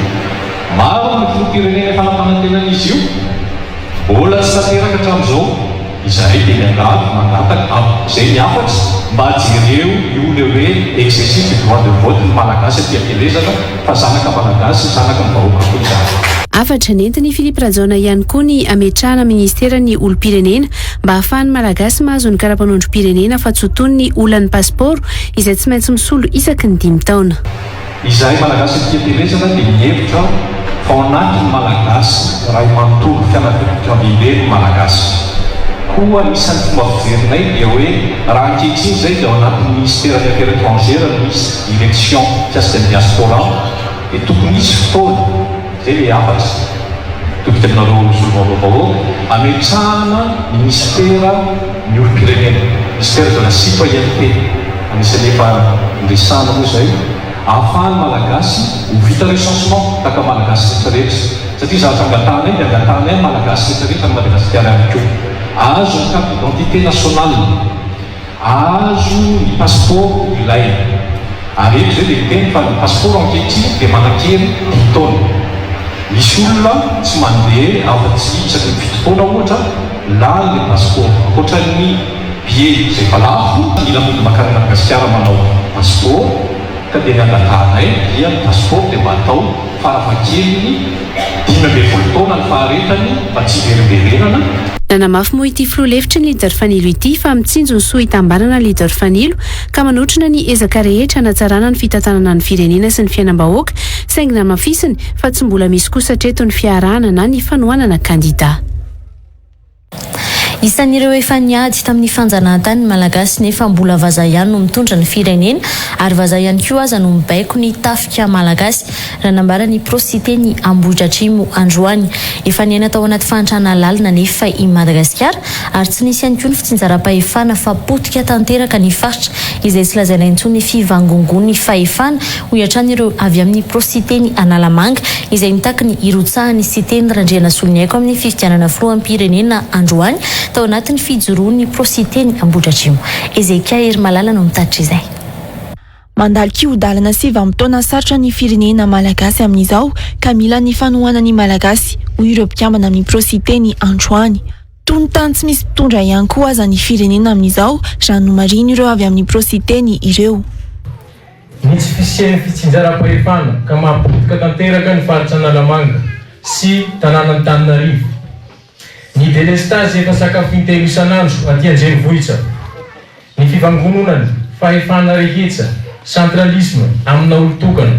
maro ny filoham-pirenena efa nampanantena an'izy io, mbola tsy tanteraka hatramin'izao. Izahay dia miangavy, mangataka, izay ny hafatra, mba jereo io le hoe exercice du droit de vote ny Malagasy aty am-pielezana fa zanaka Malagasy, zanaky ny vahoaka koa izahay. Hafatra nentin'i Philippe Rajaona ihany koa ny hametrahana ministeran'ny olom-pirenena mba hahafahan'ny Malagasy mahazo ny kara-panondrom-pirenena fa tsy ho toy ny olan'ny pasipaoro izay tsy maintsy misolo isaky ny dimy taona. Izahay Malagasy aty am-pielezana dia mihevitra fa ao anatin'ny Malagasy iray manontolo, fianakaviambe ny Malagasy. Koa anisan'ny fomba fijerinay dia hoe raha ankehitriny izay dia ao anatin'ny Ministeran'ny Affaires étrangères no misy direction mikasika ny diaspora dia tokony hisy fotoana, izay ilay hafatra todika aminareo solombavambahoaka, hametrahana Ministera ny olom-pirenena, Ministère de la citoyenneté, anisan'ny efa niresahana moa izay, ahafahan'ny Malagasy ho vita recensement tahaka Malagasy rehetra rehetra, satria zavatra angatahanay dia angatahanay amin'ny Malagasy rehetra rehetra any Madagasikara ihany koa, ahazo ny carte d'identité nationale. Ahazo ny passeport ilaina. Ary eto izay dia miteny fa ny passeport ankehitriny dia manan-kery dimy taona. Misy olona tsy mandeha afa-tsy isaky ny fito taona ohatra, lany ilay passeport. Ankoatra ny billet izay efa lafo, mila mody mankany Madagasikara manao passeport, ka dia ny angatahanay dia ny passeport dia mba atao farafahakeliny 15 taona ny faharetany mba tsy hiverimberenana. Nanamafy moa ity filoha lefitry ny Leader Fanilo ity fa mitsinjo ny soa hitambarana ny Leader Fanilo ka manotrona ny ezaka rehetra hanatsarana ny fitantanana ny firenena sy ny fiainam-bahoaka saingy namafisiny fa tsy mbola misy kosa hatreto ny fiarahana na ny fanohanana kandida. Isan'ireo efa niady tamin'ny fanjanahantany ny Malagasy nefa mbola vazaha ihany no mitondra ny firenena ary vazaha ihany koa aza no mibaiko ny tafika Malagasy raha nambaran'ny Pro-Siteny Ambohidratrimo androany. Efa niaina tao anaty fahantrana lalina anefa i Madagasikara ary tsy nisy ihany koa ny fitsinjaram-pahefana fa potika tanteraka ny faritra izay tsy lazaina intsony ny fivangongoan'ny fahefana hoy hatrany ireo avy amin'ny Pro-Siteny Analamanga izay mitaky ny hirotsahan'i Siteny Randrianasoloniaiko amin'ny fifidianana filoham-pirenena androany tao anatin'ny fijoroan'ny Pro-Siteny Ambohidratrimo. Hezekia Herimalala no mitatitra izay. Mandalo kihodalana sy vanim-potoana sarotra ny firenena malagasy amin'izao ka mila ny fanohanan'ny Malagasy, hoy ireo mpikambana amin'ny Pro-Siteny androany. Toy ny tany tsy misy mpitondra ihany koa aza ny firenena amin'izao, raha nomarihin'ireo avy amin'ny Pro-Siteny ireo. Ny tsy fisian'ny fitsinjaram-pahefana ka mahapotika tanteraka ny faritra Analamanga sy tanàn'Antananarivo. Ny delestazy efa sakafo intelo isan'andro aty an-drenivohitra. Ny fivangononana fahefana rehetra, centralisme, amina olon-tokana,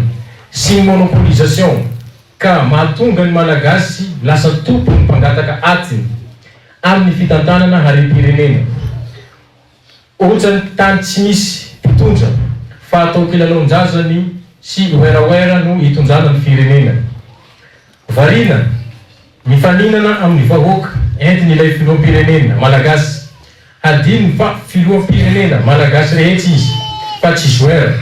sy ny monopolisation ka mahatonga ny Malagasy lasa tompony mpangataka atiny amin'ny fitantanana harem-pirenena. Ohatran'ny tany tsy misy mpitondra fa atao kilalaon-jaza ny sy werawera no hitondrana ny firenena. Variana mifaninana amin'ny vahoaka entiny ilay filoham-pirenena malagasy. Hadinony fa filoham-pirenena malagasy rehetra izy fa tsy joueur.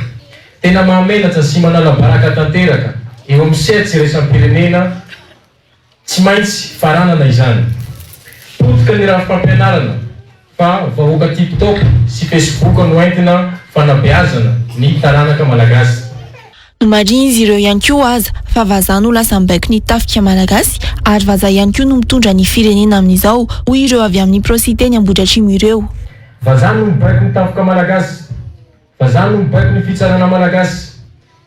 Tena mahamenatra sy manala baraka tanteraka eo amin'ny sehatry iraisam-pirenena. Tsy maintsy faranana izany. Potika ny rafi-pampianarana. Fa vahoaka TikTok sy Facebook no entina fanabeazana ny taranaka Malagasy. Nomarihin'izy ireo ihany koa aza fa vazaha no lasa mibaiko ny tafika malagasy ary vazaha ihany koa no mitondra ny firenena amin'izao, hoy ireo avy amin'ny Pro-Siteny Ambohidratrimo ireo. Vazaha no mibaiko ny tafika malagasy. Vazaha no mibaiko ny fitsarana malagasy.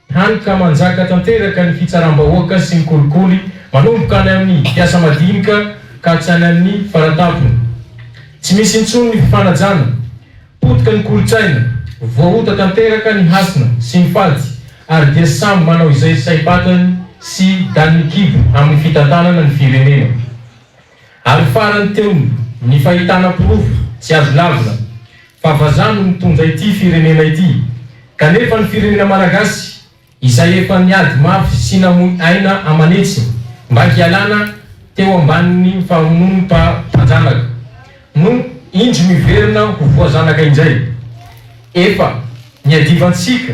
Hany ka manjaka tanteraka ny fitsaram-bahoaka sy ny kolikoly manomboka any amin'ny mpiasa madinika ka hatrany amin'ny faratampony. Tsy misy intsony ny fifanajana, potika ny kolontsaina, voaota tanteraka ny hasina sy ny fady ary dia samy manao izay saim-patany sy danin'ny kibo amin'ny fitantanana ny firenena. Ary farany teo ny fahitana porofo tsy azo lavina fa vazaha no mitondra ity firenena ity kanefa ny firenena malagasy izay efa niady mafy sy namoy aina aman'hetsiny mba hialana teo ambanin'ny famonoan'ny mpanjanaka no indro miverina ho voazanaka indray. Efa niadivantsika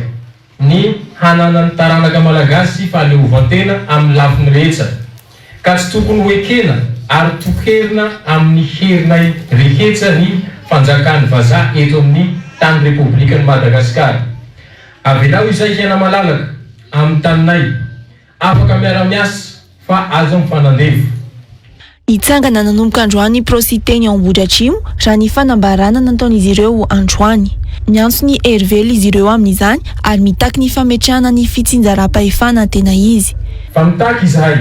ny hananan'ny taranaka malagasy fahaleovantena amin'ny lafiny rehetra, ka tsy tokony ho ekena ary toherina amin'ny herinay rehetra ny fanjakan'ny vazaha eto amin'ny tany Repoblikan'i Madagasikara. Avelao izay hiaina malalaka amin'ny taninay. Afaka miara-miasa fa aza mifanandevo. Nitsangana nanomboka androany ny Pro-Siteny ao Ambohidratrimo, raha ny fanambarana nataon'izy ireo androany. Miantso ny hery velona izy ireo amin'izany ary mitaky ny fametrahana ny fitsinjaram-pahefana tena izy. Fa mitaky izahay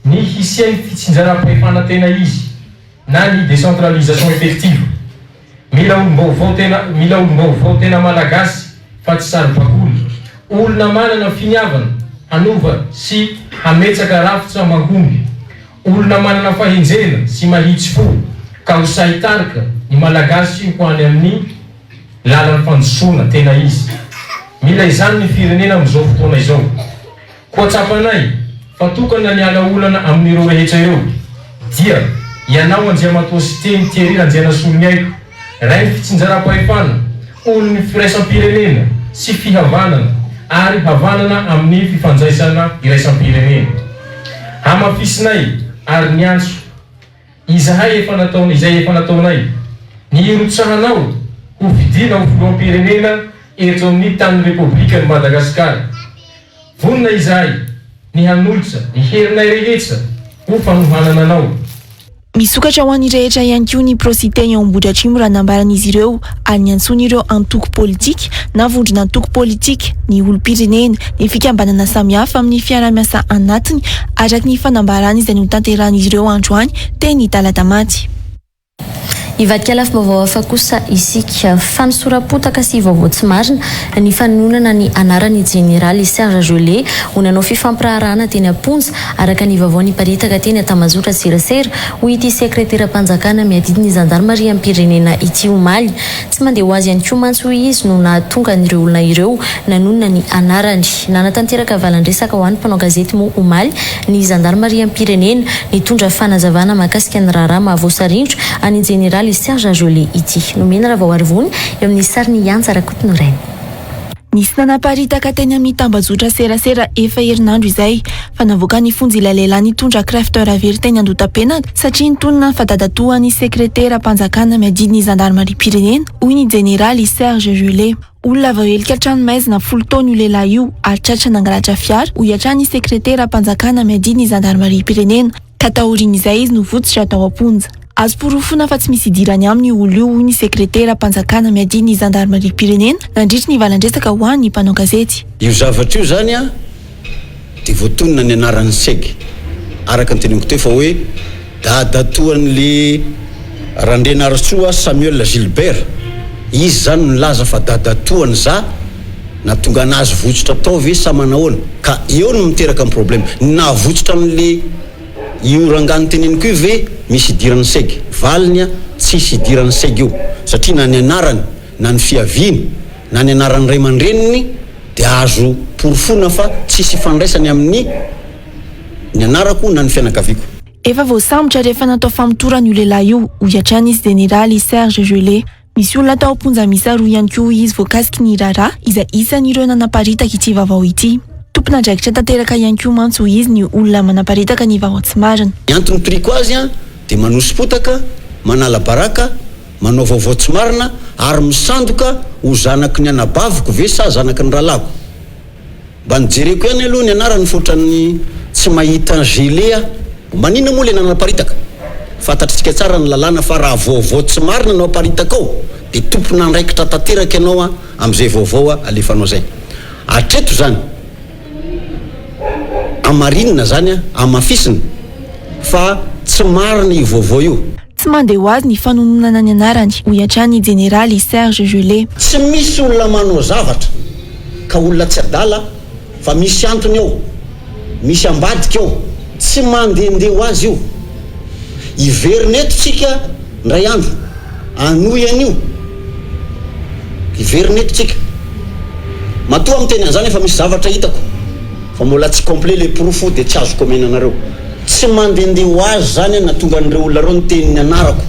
ny hisian'ny fitsinjaram-pahefana tena izy na ny décentralisation effective. Mila olom-baovao tena mila olom-baovao tena Malagasy fa tsy saribakoly. Olona manana finiavana hanova sy hametsaka rafitra mahomby. Olona manana fahendrena sy mahitsy fo ka ho sahy hitarika ny Malagasy ho any amin'ny lalan'ny fandrosoana tena izy. Mila izany ny firenena amin'izao fotoana izao. Koa tsapanay fa tokana ny ala olana amin'ireo rehetra ireo dia ianao Andriamatoa Siteny Thierry Randrianasoloniaiko, Rain'ny fitsinjaram-pahefana, olon'ny firaisam-pirenena sy fihavanana ary havanana amin'ny fifandraisana iraisam-pirenena. Hamafisinay ary ny antso izahay efa nataon izay efa nataonay, ny hirotsahanao ho fidiana ho filoham-pirenena eto amin'ny tanin'ny Repoblikan'i Madagasikara. Vonona izahay ny hanolotra ny herinay rehetra ho fanohanana anao. Misokatra ho an'ny rehetra ihany koa ny Pro-Siteny ao Ambohidratrimo raha nambaran'izy ireo ary niantsoany ireo antoko politika na vondron'antoko politika, ny olom-pirenena, ny fikambanana samihafa amin'ny fiaraha-miasa anatiny araka ny fanambarana izay notanterahan'izy ireo androany teny Talatamaty. Hivadika lafim-baovao hafa kosa isika. Fanosoram-potaka sy vaovao tsy marina ny fanononana ny anaran'ny jeneraly Serge Gellé ho nanao fifampiraharahana teny am-ponja, araka ny vaovao niparitaka teny an-tambajotran-tserasera, hoy ity sekreteram-panjakana miadidy ny zandarimariam-pirenena ity omaly. Tsy mandeha ho azy ihany koa mantsy hoy izy no nahatonga an'ireo olona ireo nanonona ny anarany. Nanatanteraka valan-dresaka ho an'ny mpanao gazety moa omaly ny zandarimariam-pirenena nitondra fanazavana mahakasika ny raharaha mahavoasarindro an'i Jeneraly Serge Gellé ity. Nomena Ravaoarivony eo amin'ny sarin'i Iantsa Rakotonorainy. Nisy nanaparitaka teny amin'ny tambajotra serasera efa herinandro izay fa navoakan'ny fonja ilay lehilahy nitondra crève-cœur very teny Andotapenaka satria nitonona fa dadatoan'ny sekreteram-panjakana miadidy ny zandarimariam-pirenena, hoy ny jeneraly Serge Gellé. Olona voahelika an-tranomaizina folo taona io lehilahy io ary tratra nangalatra fiara, hoy hatrany ny sekreteram-panjakana miadidy ny zandarimariam-pirenena, ka taorian'izay izy no votsotra tao am-ponja. Azo porofoina fa tsy misy idirany aminy io olona io, hoy ny sekreteram-panjakana miadidy ny zandarimariam-pirenena nandritry ny valan-dresaka ho an'ny mpanao gazety. Io zavatra io izany an, dia voatonona ny anaran'ny seg, araka ny teneniko teo fa hoe dadatoan'le Randrianarisoa Samuel Gilbert, izy izany no nilaza fa dadatoany za, nahatonga anazy votsotra tao ve sa manahoana? Ka eo no miteraka ny problème, ny nahavotsotra an'le io rangahy noteneniko io ve misy idiran'ny seg? Valiny an, tsisy idiran'ny seg io, satria na ny anarany na ny fiaviany na ny anaran'ny ray aman-dreniny dia azo porofoina fa tsisy ifandraisany amin'ny ny anarako na ny fianakaviako. Efa voasambotra ary efa natao famotorana io lehilahy io, hoy hatrany izy Jeneraly Serge Gellé. Misy olona tao am-ponja miisa roa ihany koa hoy izy voakasiky ny raharaha izay isan'ireo nanaparitaka ity vaovao ity. Tompon'andraikitra tanteraka ihany koa mantsy hoy izy ny olona manaparitaka ny vaovao tsy marina. Ny antony nitoriako azy dia manoso-potaka, manala baraka. manao vaovao tsy marina ary misandoka ho zanaky ny anabaviko ve sa zanaky ny rahalahiko? Mba nojereko ihany aloha ny anarany fa ohatran'ny tsy mahita gelé aho. Maninona moa le nanaparitaka? Fantatritsika tsara ny lalàna fa raha vaovao tsy marina no aparitakao dia tompon'andraikitra tanteraka ianao amin'izay vaovao alefanao izay. Hatreto izany amarinina izany, amafisina fa tsy marina io vaovao io. Tsy mandeha ho azy ny fanononana ny anarany, hoy hatrany ny jeneraly Serge Gellé. Tsy misy olona manao zavatra ka olona tsy adala fa misy antony ao, misy ambadika ao, tsy mandehandeha ho azy io. Hiverina eto tsika ndray andro, hanohy an'io. Hiverina eto tsika. Matoa miteny an'izany efa misy zavatra hitako fa mbola tsy complet le porofo dia tsy azoko omena anareo. Tsy mandehandeha ho azy zany nahatonga an'ireo olona ireo niteny ny anarako.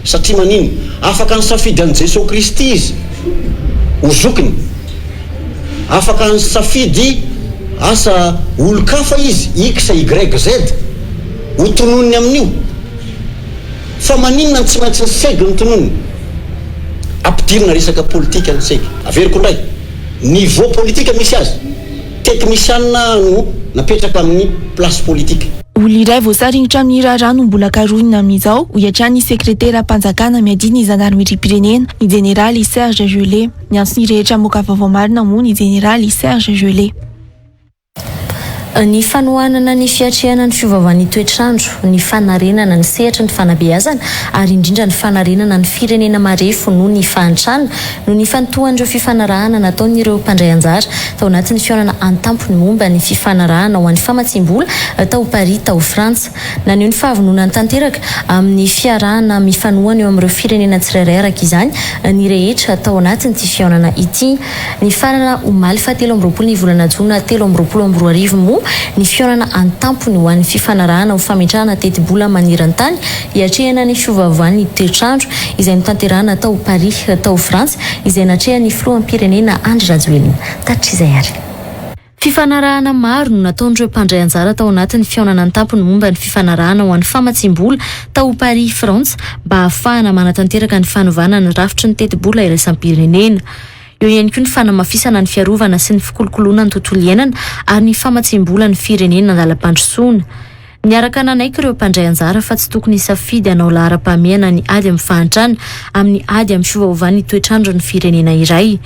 Satria manino? Afaka nisafidy an'i Jesoa Kristy izy ho zokiny. Afaka nisafidy asa olon-kafa izy, X, Y, Z, ho tononiny amin'io. Fa maninona no tsy maintsy ny seg no tononiny? Ampidirina resaka politika ny seg. Averiko indray, niveau politika misy azy. Teknisianina no napetraka amin'ny place politique. Olona iray voasaringotra amin'ny raharaha no mbola karohina amin'izao, hoy hatrany ny sekreteram-panjakana miadidy ny zandarimeriam-pirenena, ny jeneraly Serge Gellé. Niantso ny rehetra hamoaka vaovao marina moa ny jeneraly Serge Gellé. Ny fanohanana ny fiatrehana ny fiovaovan'ny toetr'andro, ny fanarenana ny sehatry ny fanabeazana ary indrindra ny fanarenana ny firenena marefo noho ny fahantrana no nifantohan'ireo fifanarahana nataon'ireo mpandray anjara tao anatin'ny fihaonana an-tampony momba ny fifanarahana ho an'ny famatsiam-bola tao Paris tao Frantsa. Naneho ny fahavononany tanteraka amin'ny fiarahana mifanohana eo amin'ireo firenena tsirairay araka izany ny rehetra tao anatin'ity fihaonana ity. Nifarana omaly faha 23 ny volana jona 2023 moa ny fihaonana an-tampony ho an'ny fifanarahana ho fametrahana tetibola maneran-tany hiatrehana ny fiovaovan'ny toetr'andro izay notanterahana tao Paris tao Frantsa izay natrehan'ny filoham-pirenena Andry Rajoelina. Tatrizay ary. Fifanarahana maro no nataon'ireo mpandray anjara tao anatin'ny fihaonana an-tampony momba ny fifanarahana ho an'ny famatsiam-bola tao Paris Frantsa mba hahafahana manatanteraka ny fanovana ny rafitry ny tetibola iraisam-pirenena. Eo ihany koa ny fanamafisana ny fiarovana sy ny fikolokoloana ny tontolo iainana ary ny famatsiam-bola ny firenena an-dalam-pandrosoana. Niaraka nanaiky ireo mpandray anjara fa tsy tokony hisafidy hanao laharam-pahamehana ny ady amin'ny fahantrana amin'ny ady amin'ny fiovaovan'ny toetr'andro ny firenena iray.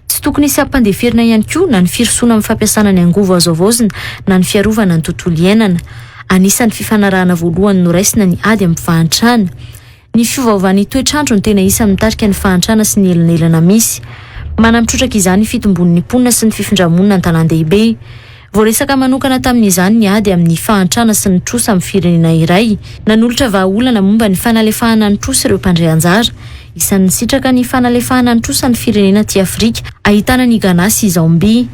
Tsy tokony hisy hampandeferina ihany koa na ny firosoana amin'ny fampiasana ny angovo azo havaozina na ny fiarovana ny tontolo iainana. Anisan'ny fifanarahana voalohany noraisina ny ady amin'ny fahantrana. Ny fiovaovan'ny toetr'andro no tena isan'ny mitarika ny fahantrana sy ny elanelana misy. Manampy trotraka izany ny fitombon'ny mponina sy ny fifindra-monina an-tanàn-dehibe. Voaresaka manokana tamin'izany ny ady amin'ny fahantrana sy ny trosa amin'ny firenena iray. Nanolotra vahaolana momba ny fanalefahana ny trosa ireo mpandray anjara. Isan'ny nisitraka ny fanalefahana ny trosa ny firenena aty Afrika, ahitana an'i Ghana sy Zambia.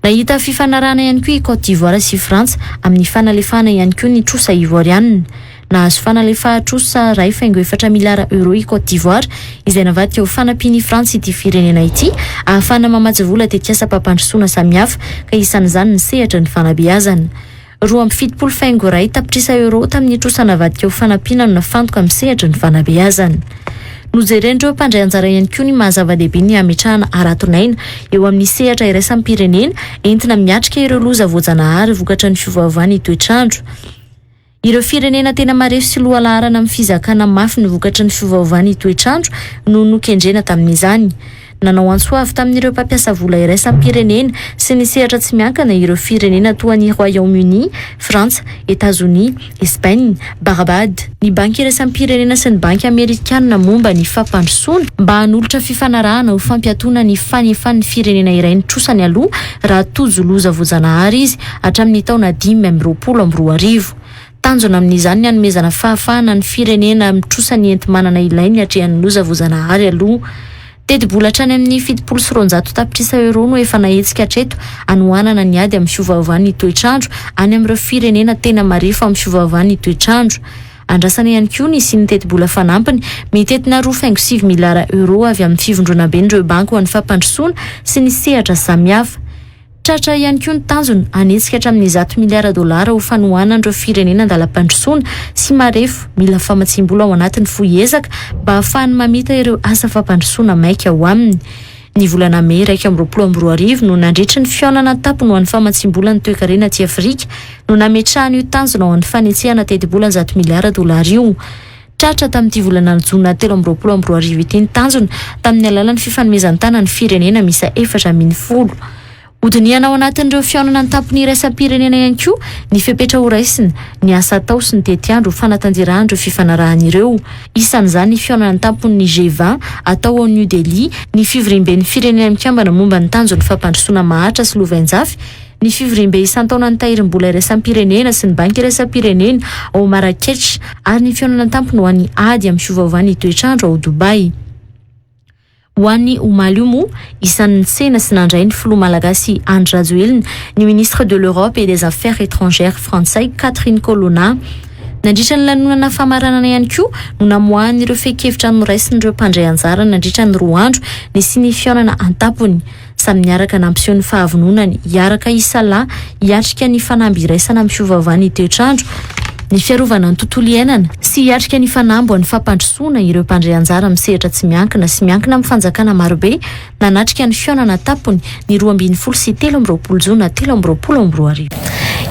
Nahita fifanarahana ihany koa i Côte d'Ivoire sy Frantsa amin'ny fanalefahana ihany koa ny trosa ivoarianina. Nahazo fanalefahan-trosa 1,4 miliara euro i Côte d'Ivoire, izay navadika ho fanampian'i Frantsa ity firenena ity ahafahana mamatsy vola tetikasam-pampandrosoana samihafa, ka isan'izany ny sehatra ny fanabeazana. 72,1 tapitrisa euro tamin'ny trosa navadika ho fanampiana no nafantoka amin'ny sehatry ny fanabeazana. Nojeren'ireo mpandray anjara ihany koa ny maha zava-dehibe ny hametrahana haraton'aina eo amin'ny sehatra iraisam-pirenena entina miatrika ireo loza voajanahary vokatry ny fiovaovan'ny toetr'andro. Ireo firenena tena marefo sy lohalaharana amin'ny fizakana mafy ny vokatry ny fiovaovan'ny toetr'andro no nokendrena tamin'izany. Nanao antso avo tamin'ireo mpampiasa vola iraisam-pirenena sy ny sehatra tsy miankina ireo firenena toa an'i Royaume-Uni, Frantsa, Etazonia, Espaina, Barbade, ny Banky iraisam-pirenena sy ny Banky amerikanina momba ny fampandrosoana mba hanolotra fifanarahana ho fampiatoana ny fanefan'ny firenena iray ny trosany aloha raha tojo loza voajanahary izy hatramin'ny taona 2025. Tanjona amin'izany ny hanomezana fahafahana ny firenena mitrosa ny enti-manana ilainy hiatrehany loza voajanahary aloha. Tetibola hatrany amin'ny 270 tapitrisa euros no efa nahetsika hatreto hanohanana ny ady amin'ny fiovaovan'ny toetr'andro any amin'ireo firenena tena marefo amin'ny fiovaovan'ny toetr'andro. Andrasana ihany koa ny hisian'ny tetibola fanampiny mitentina 2,9 miliara euros avy amin'ny fivondronamben'ireo banky ho an'ny fampandrosoana sy ny sehatra samihafa. Tratra ihany koa ny tanjona hanetsika hatramin'ny zato miliara dolara ho fanohanana ireo firenena andalam-pandrosoana sy marefo mila famatsiam-bola ao anatin'ny fohy ezaka mba hahafahany mamita ireo asa fampandrosoana maika ao aminy. Ny volana mey 2021 no nandritry ny fihaonana an-tampony ho an'ny famatsiam-bola ny toekarena aty Afrika no nametrahana io tanjona ho an'ny fanetsehana tetibola zato miliara dolara io. Tratra tamin'ity volana jona 2023 ity ny tanjona tamin'ny alalan'ny fifanomezan-tanan'ny firenena miisa 14. Hodinihana ao anatin'ireo fihaonana an-tampony iraisam-pirenena ihany koa ny fepetra horaisina, ny asa atao sy ny tetiandro ho fanatanterahana ireo fifanarahana ireo. Isan'izany ny fihaonana an-tampon'ny G20 atao ao New Delhi, ny fivoriamben'ny Firenena Mikambana momba ny tanjon'ny fampandrosoana maharitra sy lovainjafy, ny fivoriambe isan-taonan'ny Tahirim-bola iraisam-pirenena sy ny Banky iraisam-pirenena ao Marrakech ary ny fihaonana an-tampony ho an'ny ady amin'ny fiovaovan'ny toetr'andro ao Dubaï. Ho an'ny omaly io moa, isan'ny nitsena sy nandray ny filoha malagasy Andry Rajoelina ny ministre de l'Europe et des Affaires étrangères frantsay Catherine Colonna. Nandritra ny lanonana famaranana ihany koa no namoahany ireo fehin-kevitra noraisin'ireo mpandray anjara nandritra ny roa andro nisian'ny fihaonana an-tampony. Samy niaraka nampiseho ny fahavononany hiaraka hisalahy hiatrika ny fanamby iraisana amin'ny fiovaovan'ny toetr'andro, ny fiarovana ny tontolo iainana, sy hiatrika ny fanamby ho an'ny fampandrosoana ireo mpandray anjara amin'ny sehatra tsy miankina sy miankina amin'ny fanjakana marobe nanatrika ny fihaonana an-tampony ny 12 sy 23 jona 2023.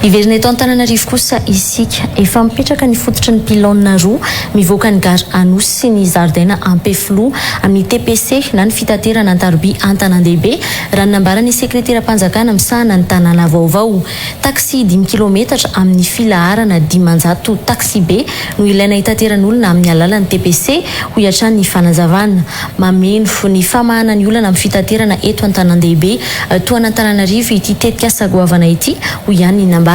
Hiverina eto Antananarivo kosa isika. Efa mipetraka ny fototry ny pylône roa mivoaka ny gara Anosy sy ny zaridaina Ampefiloha amin'ny TPC na ny fitaterana an-taroby an-tanàn-dehibe, raha ny nambaran'ny sekreteram-panjakana misahana ny tanàna vaovao. Taxi dimy kilaometatra amin'ny filaharana 500 taxibe no ilaina hitateran'olona amin'ny alalan'ny TPC, hoy hatrany ny fanazavana. Mameno ny famahana ny olana amin'ny fitaterana eto an-tanàn-dehibe toa an'Antananarivo ity tetikasa goavana ity, hoy ihany ny nambarany.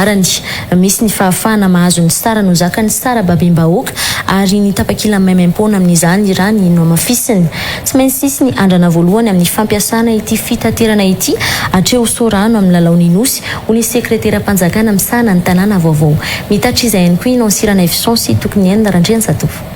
Misy ny fahafahana mahazo ny sarany ho zakan'ny sarababem-bahoaka ary ny tapakila maimaimpoana amin'izany raha ny nohamafisiny. Tsy maintsy hisy ny andrana voalohany amin'ny fampiasana ity fitaterana ity hatreo Soarano amin'ny lalaon'ny Nosy, hoy ny sekreteram-panjakana misahana ny tanàna vaovao. Mitatitra izay ihany koa i Nancy Ranaivoson sy Tokiniaina Randrianjatovo.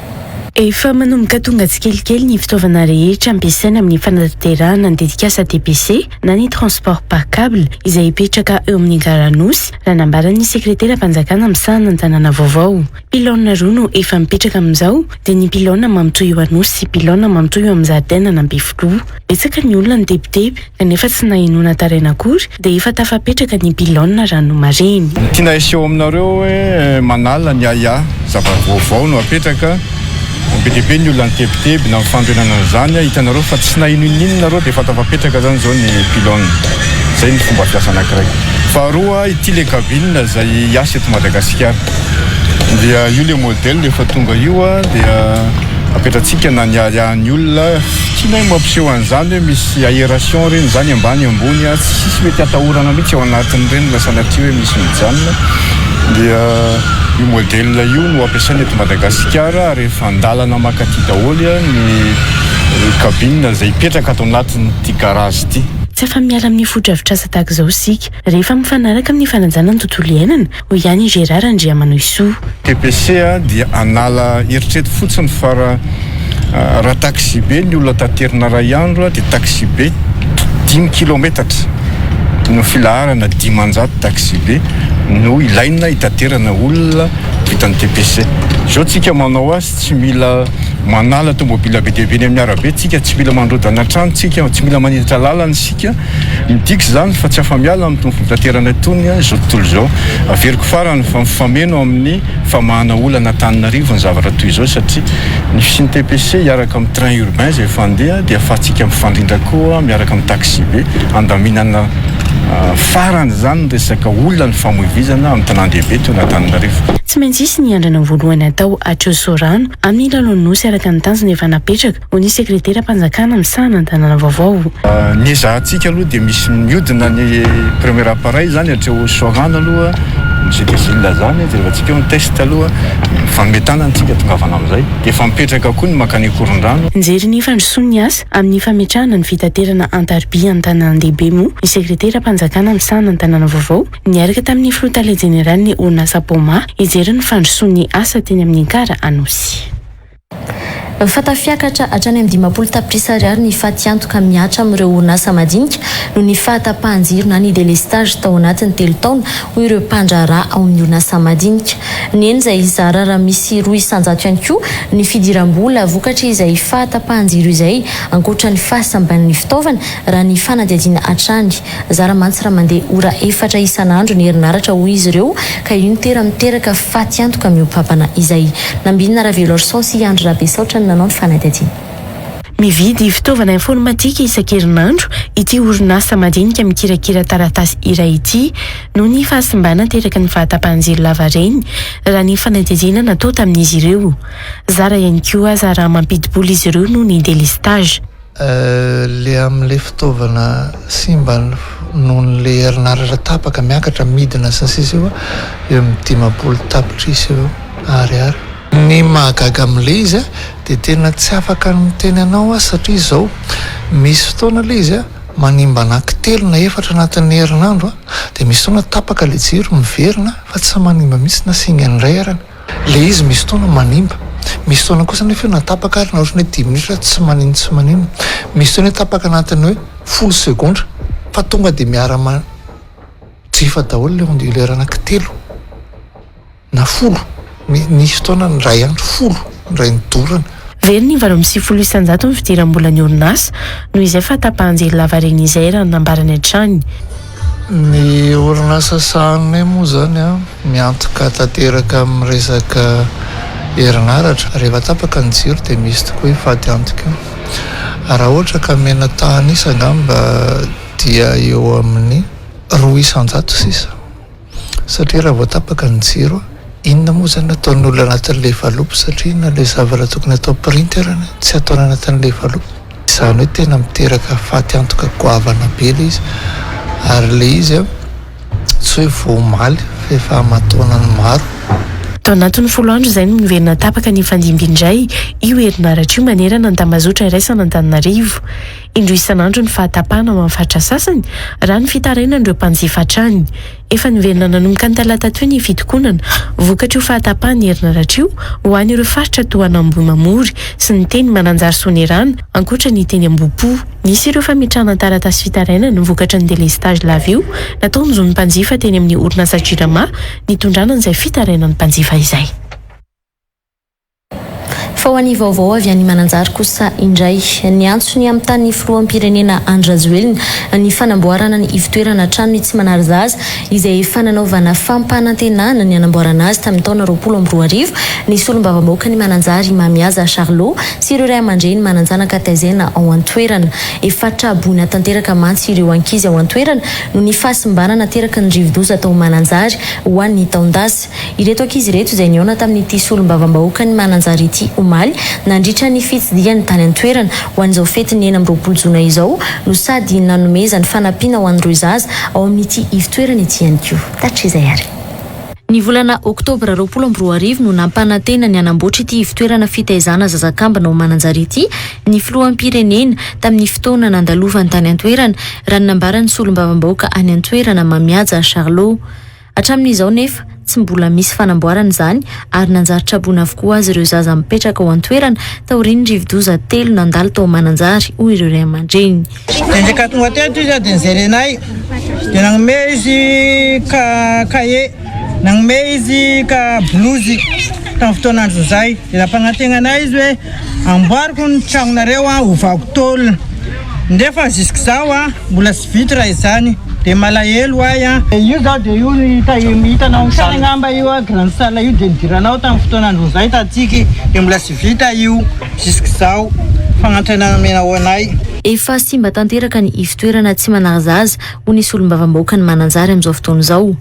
Efa manomboka tonga tsikelikely ny fitaovana rehetra ampiasaina amin'ny fanatanterahana ny tetikasa TPC na ny Transport par Cable izay hipetraka eo amin'ny gara Anosy, raha nambaran'ny sekreteram-panjakana misahana ny tanàna vaovao. Pylône roa no efa mipetraka amin'izao dia ny pylône mampitohy eo Anosy sy pylône mampitohy eo amin'ny zaridainan'Ampefiloha. Betsaka ny olona nitebiteby kanefa tsy nahenoana taraina akory dia efa tafapetraka ny pylône raha nomarihiny. Ny tiana hiseho aminareo hoe manala ny ahiahy, zava-vaovao no apetraka, be dia be ny olona nitebiteby na fanorenana an'izany, hitanareo fa tsy naheno inoninona nareo dia efa tafapetraka zany izao ny pylône, zay ny fomba fiasa anankiray. Faharoa, ity le cabine izay hiasa eto Madagasikara dia io le modèle efa tonga io dia apetratsika na ny ahiahin'ny olona, Tianay mampiseho an'izany hoe misy aération ireny izany ambany ambony a, tsisy mety atahorana mihitsy ao anatin'ireny raha sanatria hoe misy mijanona. Dia io modèle io no ampiasaina eto Madagasikara ary efa an-dalana mankaty daholo ny cabine izay hipetraka ato anatin'ity garage ity. Tsy afa-miala amin'ny fotodrafitrasa tahaka izao isika rehefa mifanaraka amin'ny fanajana ny tontolo iainana, hoy ihany i Gérard Andriamanohisoa. TPC dia hanala eritreto fotsiny fa raha taxibe ny olona taterina iray andro dia taxibe dimy kilometatra no filaharana 500 taxibe no ilaina hitaterana olona vitan'ny TPC. Izao tsika manao azy tsy mila manala tomobila be dia be eny amin'ny arabe tsika, tsy mila mandrodana trano tsika, tsy mila manitatra lalana isika. Midika izany fa tsy afa-miala amin'itony fitaterana itony izao tontolo izao. Averiko farany fa mifameno amin'ny famahana olana Antananarivo ny zavatra toy izao satria ny fisian'ny TPC hiaraka amin'ny train urbain izay efa handeha dia ahafahantsika mifandrindra koa miaraka amin'ny taxi-be handaminana farany izany ny resaka olana ny famoivizana amin'ny tanàn-dehibe toy an'Antananarivo. Tsy maintsy hisy ny andrana voalohany atao hatreo Soarano amin'ny lalaon'ny Nosy araka ny tanjona efa napetraka hoy ny sekreteram-panjakana misahana ny tanàna vaovao. Ny ezahantsika aloha dia misy mihodina ny premier appareil izany hatreo Soarano aloha, Musée des Îles izany, jerevantsika eo ny test aloha, mifanome tanana isika tongavana amin'izay. Dia efa mipetraka koa ny mankany Ankorondrano. Nijery ny fandrosoan'ny asa amin'ny fametrahana ny fitaterana an-tariby an-tanàn-dehibe moa ny sekreteram-panjakana misahana ny tanàna vaovao niaraka tamin'ny filoha tale jeneralin'ny orinasa Poma hijery ny fandrosoan'ny asa teny amin'ny gara Anosy. Fa tafiakatra hatrany amin'ny 50 tapitrisa ariary ny fatiantoka mihatra amin'ireo orinasa madinika noho ny fahatapahan-jiro na ny délestage tao anatin'ny telo taona, hoy ireo mpandraharaha ao amin'ny orinasa madinika. Nihena izay zara raha misy 2% ihany koa ny fidiram-bola vokatr'izay fahatapahan-jiro izay ankoatra ny fahasamban'ny fitaovana, raha ny fanadihadiana hatrany. Zara mantsy raha mandeha ora efatra isan'andro ny herinaratra hoy izy ireo ka io no tera miteraka fatiantoka mihoa-pampana izay. Nambinina Raveloarison sy Andry Rabesaotra no nanao ny fanadihadiana. Mividy fitaovana informatika isan-kerinandro ity orinasa madinika mikirakira taratasy iray ity noho ny fahasimbana ateraky ny fahatapahan-jiro lavareny, raha ny fanadihadiana natao tamin'izy ireo. Zara ihany koa aza raha mampidi-bola izy ireo noho ny délestage. Le amin'le fitaovana simba noho ny herinaratra tapaka miakatra midina sy ny sisa io eo amin'ny 50 tapitrisa eo ariary. Ny mahagaga amin'le izy dia tena tsy afaka ny miteny anao aho satria izao misy fotoana le izy manimba anaky telo na efatra anatin'ny herinandro dia misy fotoana tapaka le jiro miverina fa tsy manimba mihitsy na singany iray arany. Le izy misy fotoana manimba, misy fotoana kosa nefa io na tapaka ary na ohatran'ny hoe dimy minitra tsy manino tsy maninona, misy fotoana hoe tapaka anatin'ny hoe folo segondra fa tonga dia miara majifa daholo le onduleur anaky telo na folo, nisy fotoana ny iray andro folo indray nidorana. Very ny 98% ny fidiram-bolan'ny orinasa noho izay fahatapahan-jiro lavareny izay raha ny nambarany hatrany. Ny orinasa sahaninay moa izany miantoka tanteraka amin'ny resaka herinaratra. Rehefa tapaka ny jiro dia misy tokoa io faty antoka io. Raha ohatra ka omena tahan'isa angamba dia eo amin'ny 2% sisa. Satria raha vao tapaka ny jiro, inona moa izany no ataon'ny olona anatin'ilay valopy satria na ilay zavatra tokony atao printy arany tsy ataony anatin'ilay valopy. Izany hoe tena miteraka faty antoka goavana be ilay izy ary ilay izy an, tsy hoe vao omaly fa efa aman-taonany maro. Tao anatin'ny folo andro izay no niverina tapaka nifandimby indray io herinaratra io manerana ny tambazotra iraisan'Antananarivo. Indroa isan'andro ny fahatapahana ao amin'ny faritra sasany, raha ny fitarainan'ireo mpanjifa hatrany. Efa niverina nanomboka ny talata teo ny fitokonana, vokatr'io fahatapahan'ny herinaratra io, ho an'ireo faritra toa an'Ambohimamory sy ny teny Mananjary Soanierana, ankoatra ny teny Ambohipo. Nisy ireo fametrahana taratasy fitarainana vokatry ny delestazy lava io nataon'ny zon'ny mpanjifa teny amin'ny orinasa Jirama nitondrana an'izay fitarainan'ny mpanjifa izay. Fa ho an'ny vaovao avy any Mananjary kosa indray, niantso ny hamitàn'ny filoham-pirenena Andry Rajoelina ny fanamboarana ny ivotoerana tranony tsy manary zaza izay efa nanaovana fampanantenana ny hanamboarana azy tamin'ny taona 2020 ny solombavambahoakan'i Mananjary Mamihaza Charlot sy ireo ray aman-dreny manan-janaka taizaina ao an-toerana. Efa traboina tanteraka mantsy ireo ankizy ao an-toerana noho ny fahasimbana nateraky ny rivodoza tao Mananjary ho an'ny taon-dasa. Ireto ankizy ireto izay nihaona tamin'ity solombavambahoakan'i Mananjary ity omaly nandritra ny fitsidihany tany an-toerana ho an'izao fetin'ny 26 jona izao no sady nanomezany fanampiana ho an'ireo zaza ao amin'ity ivotoerana ity ihany koa. Tatrizay ary. Ny volana oktobra 2020 no nampanantena ny hanamboatra ity ivotoerana fitaizana zaza kambana ao Mananjary ity ny filoham-pirenena tamin'ny fotoana nandalovany tany an-toerana, raha ny nambaran'ny solombavambahoaka any an-toerana Mamihaja Charlot. Hatramin'izao nefa, tsy mbola misy fanamboarana izany ary nanjary traboina avokoa aza ireo zaza mipetraka ao an-toerana taorian'ny rivodoza telo nandalo tao Mananjary, hoy ireo ray aman-dreny. Dia ndreka tonga teto izy dia nijerenay dia nagnome izy cahier, nagnome izy ka blouse tamin'ny fotoan'andro izay dia nampanantegna anay izy hoe amboariko ny tragnonareo ovako tôle nefa jusqu'izao mbola tsy vita raha izany dia malahelo ahy an. Io zao dia io hita hitanao amin'ny sary angamba io an, grande salle io dia nidiranao tamin'ny fotoan'andron'izay tatsiky dia mbola tsy vita io jusqu'izao fagnantenana nomena ho anay. Efa simba tanteraka ny ivotoerana tsy manary zaza, hoy ny solombavambahoakan'i Mananjary amin'izao fotoana izao.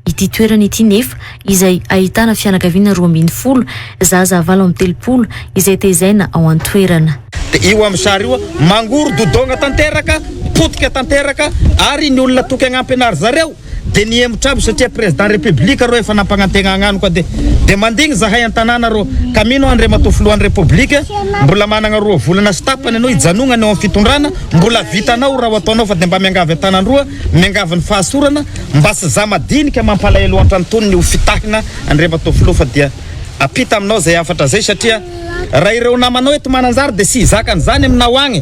Ity toerana ity nefa izay ahitana fianakaviana 12, zaza 38 izay tezaina ao an-toerana. Dia io amin'ny sary io, mangoro dodogna tanteraka, potika tanteraka, ary ny olona toky hagnampy anary zareo dia nihemotra aby satria président république rô efa nampagnantegna hagnano ka dia dia mandigny zahay an-tanàna rô ka mino aho Andriamatoa filohan'ny république mbola managna roa volana sy tapany anao hijanonana eo amin'ny fitondrana mbola vitanao raha ho ataonao fa dia mba miangavy an-tanan-droa Miangavy ny fahasorana mba sy za madinika mampalahelo antrantony ny ho fitahina Andriamatoa Filoha fa dia. Ampita aminao izay hafatra izay satria raha ireo namanao eto Mananjary dia tsy hizaka an'izany aminao agny.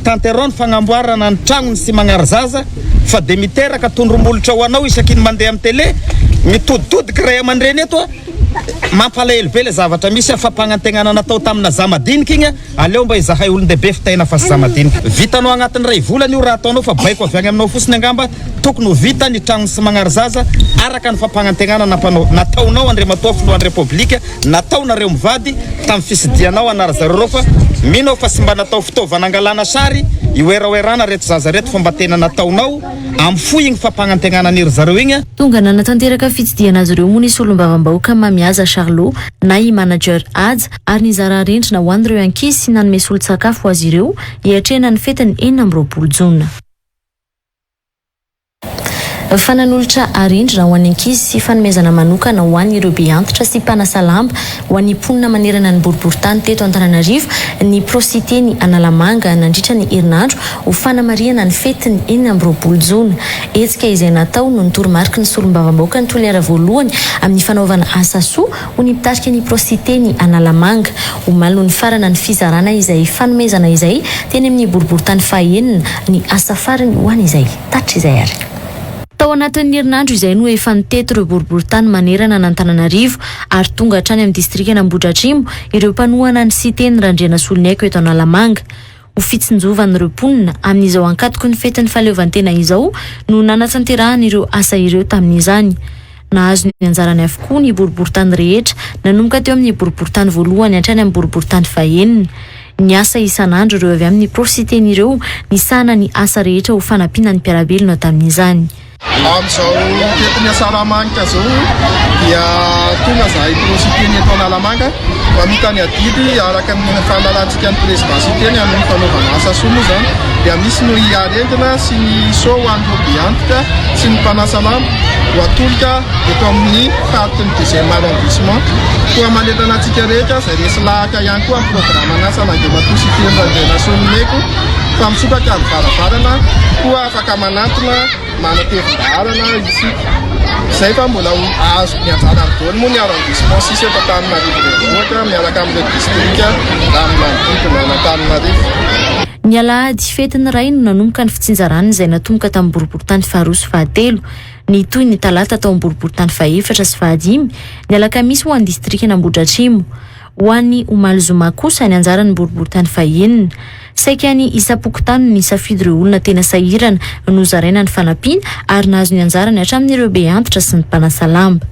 Tanterao ny fagnamboarana ny tragnony sy magnary zaza fa dia miteraka tondromolotra ho anao isaky ny mandeha amin'ny télé, mitoditodiky ray aman-dreny eto a, mampalahelo be le zavatra misy a, fampanantegnana natao tamina za madinika igny a, aleo mba izahay olon-dehibe fitahina fa tsy za madinika. Vitanao agnatin'ny iray volana io raha ataonao fa baiko avy agny aminao fotsiny angamba, tokony ho vita ny tragnony sy magnary zaza araka ny fampanantegnana nampanao nataonao Andriamatoa Filohan'ny Repoblika, nataonareo mivady tamin'ny fisidihanao anary zareo reo fa mino aho fa tsy mba natao fitaovana angalana sary iwerawerana reto zaza reto fa mba tena nataonao amin'ny fo igny fampanantegnana aniry zareo igny a. Tonga nanatanteraka fitsidihana azy ireo moa ny solombavambahoaka Mamihaja Charlot na i Manager Haja ary nizara arendrina ho an'ireo ankizy sy nanome solon-tsakafo ho azy ireo hiatrehana ny fetin'ny 26 jona. Fa nanolotra arendrina ho an'ny ankizy sy fanomezana manokana ho an'ireo be antitra sy mpanasa lamba ho an'ny mponina manerana ny boriborintany teto Antananarivo ny Procité-ny Analamanga nandritra ny herinandro ho fanamarihana ny fetin'ny 26 jona. Hetsika izay natao noho ny toromariky ny solombavambahoakan'i Toliara voalohany amin'ny fanaovana asa soa hoy ny mpitarika ny Procité-ny Analamanga. Omaly no nifarana ny fizarana izay fanomezana izay teny amin'ny boriborintany fahaenina ny asa farany ho an'izay tatitra izay ary. Tao anatin'ny herinandro izay no efa nitety ireo boriborintany manerana an'Antananarivo ary tonga hatrany amin'ny distrikan'Ambohidratrimo ireo mpanohana ny Siteny Randrianasoloniaiko eto Analamanga. Ho fitsinjovan'ireo mponina amin'izao ankatoky ny fetin'ny fahaleovantena izao no nanatanterahana ireo asa ireo tamin'izany. Nahazo ny anjarany avokoa ny boriborintany rehetra, nanomboka teo amin'ny boriborintany voalohany hatrany amin'ny boriborintany fahenina. Niasa isan'andro ireo avy amin'ny Prositeny ireo nisahana ny asa rehetra ho fanampiana ny mpiara-belona tamin'izany. Amin'izao fetin'ny Asaramanitra izao dia tonga izahay Pro Siteny eto Analamanga mamita ny adidy araka ny fahalalantsika ny Président Siteny amin'ny fanaovana asa soa moa izany dia misy ny arendrina sy ny seau ho an'ireo be antitra sy ny mpanasa lamba ho atolotra eto amin'ny faritry ny deuxième arrondissement. Koa manentana antsika rehetra izay resy lahatra ihany koa amin'ny programan'asa an'Andriamatoa Siteny Randrianasoloniaiko fa misokatra ny varavarana koa afaka manantona manatevin-daharana isika. Izay fa mbola ho azo ny anjarany daholo moa ny arrondissement sisa eto Antananarivo renivohitra miaraka amin'ireo distrika amin'ny manodidina an'Antananarivo. Ny alahady fetin'ny Ray no nanomboka ny fitsinjarana izay natomboka tamin'ny boriborintany faharoa sy fahatelo. Nitohy ny talata tao amin'ny boriborintany fahefatra sy fahadimy, ny alakamisy ho an'ny distrikan'Ambohidratrimo. Ho an'ny omaly zoma kosa ny anjaran'ny boriborintany fahenina. Saika ny isam-pokontany no nisafidy ireo olona tena sahirana nozaraina ny fanampiana ary nahazo ny anjarany hatramin'ireo be antitra sy ny mpanasa lamba.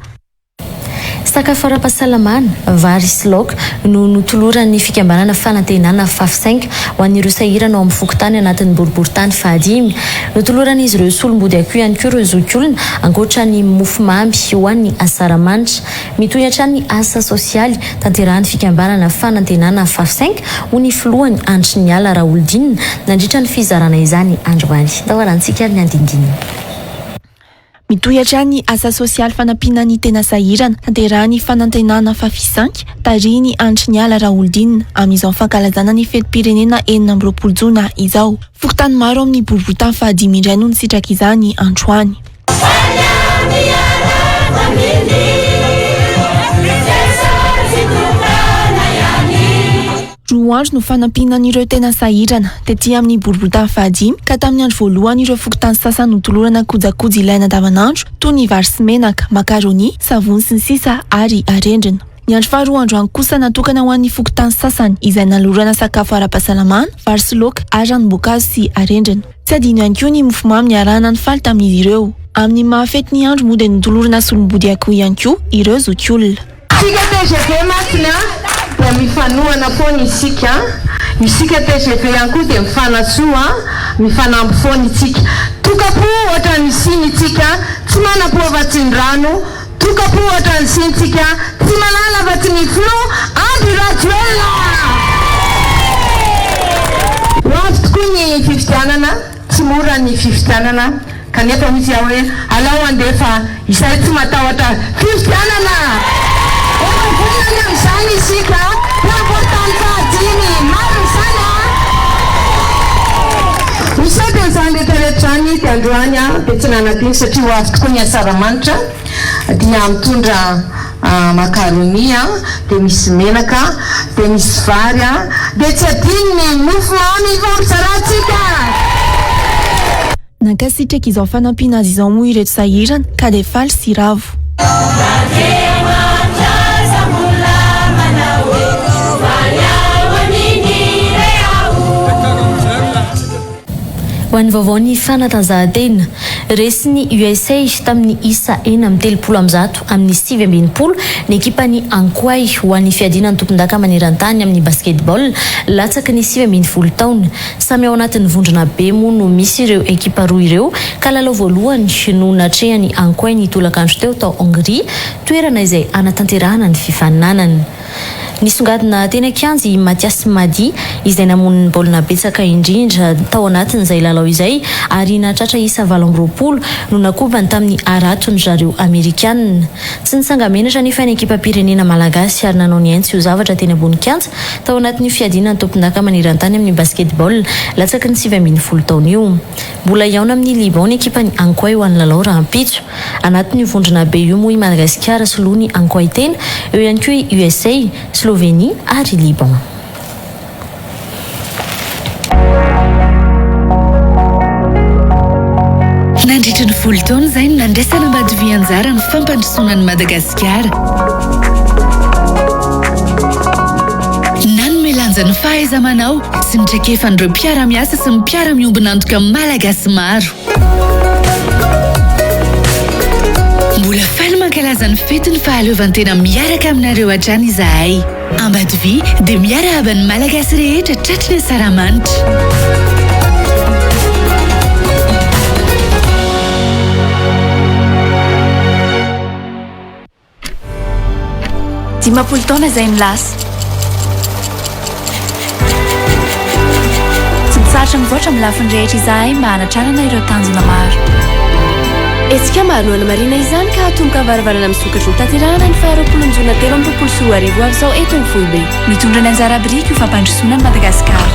Sakafo ara-pahasalamana, vary sy laoka, no notoloran'ny fikambanana Fanantenana Fafy Cinq ho an'ireo sahirana ao amin'ny fokontany anatin'ny boriborintany fahadimy. Notoloran'izy ireo solombody akoho ihany koa ireo zokiolona ankoatra ny mofomamy ho an'ny asaramanitra. Mitohy hatrany ny asa sosialy tanterahan'ny fikambanana Fanantenana Fafy Cinq, hoy ny filohany Andriniala Raholidinina nandritra ny fizarana izany androany. Ndao harantsika ary ny andinindininy. Mitohy hatrany ny asa sosialy fanampiana ny tena sahirana tanterahan'ny Fanantenana Fafy Cinq, tarihin'i Andriniala Raholidinina, amin'izao fankalazana ny fetim-pirenena 26 jona izao. Fokontany maro amin'ny boriborintany fahadimy indray no nisitraka izany androany. Roa andro no fanampiana an'ireo tena sahirana, tety amin'ny boriborintany fahadimy, ka tamin'ny andro voalohany ireo fokontany sasany notolorana kojakoja ilaina andavanandro toy ny vary sy menaka, macaroni, savony sy ny sisa ary arendrina. Ny andro faharoa androany kosa natokana ho an'ny fokontany sasany izay nanolorana sakafo ara-pahasalamana, vary sy laoka ary ranom-boankazo sy arendrina. Tsy adino ihany koa ny mofomamy niarahana nifaly tamin'izy ireo. Amin'ny maha fety ny andro moa dia notolorana solombody akoho ihany koa ireo zokiolona. Isika tgv mantsiny an, dia mifanohana foana isika an, isika tgv ihany koa dia mifanasoa an, mifanampy foana itsika. Tokam-po ohatran'ny siny itsika, tsy manam-po afa-tsy ny rano, Tokam-po ohatran'ny sintsika tsy malala afa-tsy ny filoha Andry Rajoelina! Ho avy tokoa ny fifidianana, tsy mora ny fifidianana kanefa hoy izy aho hoe alao handeha fa izahay tsy matahotra fifidianana! Efa vonona ny amin'izany isika, boriborintany fahadimy, marina izany an! Misaotra an'izany rehetra rehetra izany dia androany aho dia tsy nanadino satria ho avy tokoa ny asaramanitra. dia mitondra Macaroni a, dia misy menaka, dia misy vary a, dia tsy adino ny mofo mamy hifampizarantsika! Nankasitraka izao fanampiana azy izao moa ireto sahirana ka dia faly sy ravo. Ho an'ny vaovaon'ny fanatanjahantena, resin'ny USA tamin'ny isa 136 amin'ny 69 ny ekipan'ny Ankoay ho an'ny fiadiana ny tompondaka maneran-tany amin'ny basketball latsaky ny 19 taona. Samy ao anatin'ny vondrona B moa no misy ireo ekipa roa ireo ka lalao voalohany no natrehan'ny Ankoay ny tolakandro teo tao Hongrie, toerana izay hanatanterahana ny fifaninanana. Nisongadina teny an-kianja i Mathias Madi izay namono ny baolina betsaka indrindra tao anatin'izay lalao izay ary nahatratra isa 28 no nakobany tamin'ny haraton-dry zareo Amerikanina. Tsy nitsanga-menatra anefa ny ekipam-pirenena malagasy ary nanao ny ainy tsy ho zavatra teny ambony kianja Tao anatin'io fiadiana ny tompondaka maneran-tany amin'ny basketball latsaky ny 19 taona io. Mbola hihaona amin'i Liban ny ekipan'ny Ankoay ho an'ny lalao rahampitso. Anatin'io vondrona B io moa i Madagasikara soloin'i Ankoay tena, eo ihany koa i USA, Slovenie ary Liban. Nandritra ny folo taona izay no nandraisan'Ambatovi anjara ny fampandrosoana an'i Madagasikara. Nanome lanja ny fahaiza-manao sy ny traikefan'ireo mpiara-miasa sy ny mpiara-miombon'antoka malagasy maro. Mbola faly mankalaza ny fetin'ny fahaleovantena miaraka aminareo hatrany izahay. Ambatovi dia miarahaba ny Malagasy rehetra tratry ny asaramanitra. 50 taona izay ny lasa. Tsy mitsahatra mivoatra amin'ny lafiny rehetra izahay mba hanatrarana ireo tanjona maro. Hetsika maro no hanamarina izany ka hatomboka amin'ny varavarana misokatra hotanterahana ny faha 20 ny jona 2023 ho avy izao eto amin'ny foibe. Mitondra ny anjara biriky ho fampandrosoana an'i Madagasikara.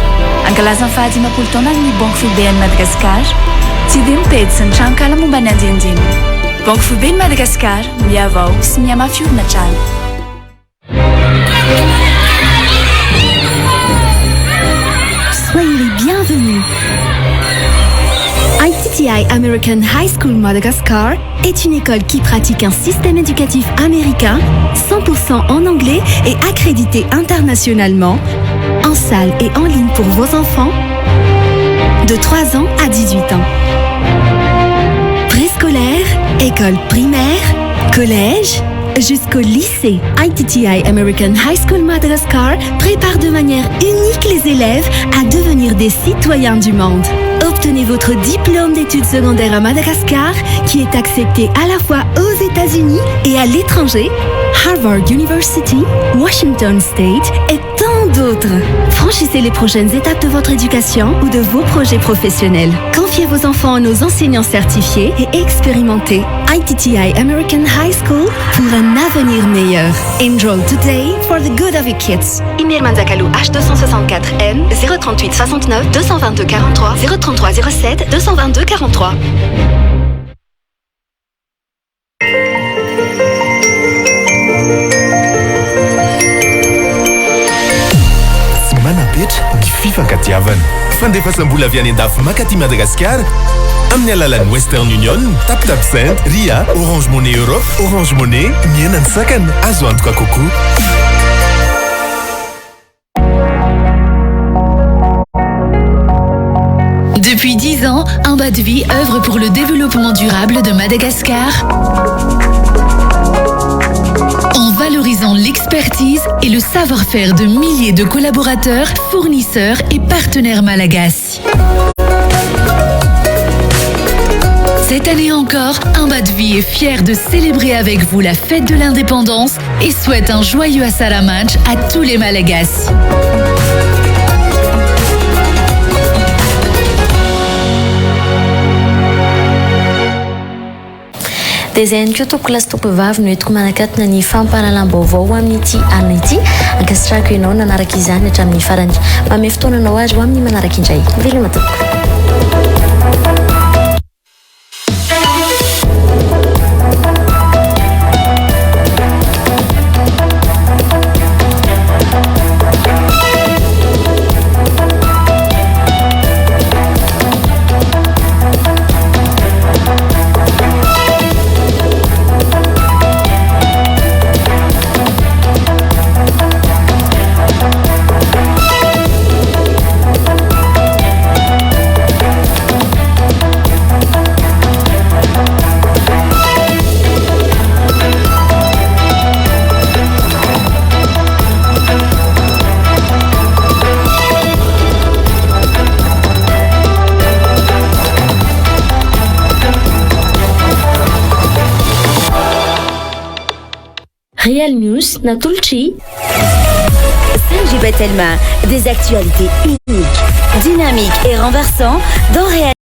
Hankalaza ny faha 50 taonany ny Banky Foibe an'i Madagasikara. Tsidiho ny pejy sy ny tranonkala momba ny anjenjeny. Banky Foiben'i Madagasikara, mihavao sy mihamafy orina hatrany. Soyez les bienvenus. ITTI American High School Madagascar est une école qui pratique un système éducatif américain 100% en anglais et accrédité internationalement, en salle et en ligne pour vos enfants de 3 ans à 18 ans. Préscolaire, école primaire, collège, jusqu'au lycée. ITTI American High School Madagascar prépare de manière unique les élèves à devenir des citoyens du monde. Obtenez votre diplôme d'études secondaires à Madagascar qui est accepté à la fois aux États-Unis et à l'étranger, Harvard University, Washington State et tant d'autres. Franchissez les prochaines étapes de votre éducation ou de vos projets professionnels. Confiez vos enfants à nos enseignants certifiés et expérimentés. ITTI American High School pour un avenir meilleur. Enroll today for the good of your kids. Email Manzakalou H264M 038 69 222 43 033 07 222 43. Tsy manam-petra ny fifankatiavana. Fandefasam-bola avy any an-dafy mankaty Madagasikara amin'ny alalan'ny Western Union, TapTap Send, Ria, Orange Money Europe, Orange Money, mihena ny sakana, azo antoka kokoa. Depuis 10 ans, Ambatovi œuvre pour le développement durable de Madagascar en valorisant l'expertise et le savoir-faire de milliers de collaborateurs, fournisseurs et partenaires malagasy. Cette année encore, Ambatovi est fier de célébrer avec vous la fête de l'indépendance et souhaite un joyeux Asaramanch à tous les Malagasy. Dia izay ihany koa tompoko lahy sy tompoko vavy no entiko manakatona ny fampahalalam-baovao ho amin'ity alina ity. Ankasitrahako ianao nanaraka izany hatramin'ny farany. Manome fotoana anao ary ho amin'ny manaraka indray. Veloma tompoko. Real News natolotr'i. 5G by Telma, des actualités uniques, dynamiques et renversantes dans Real.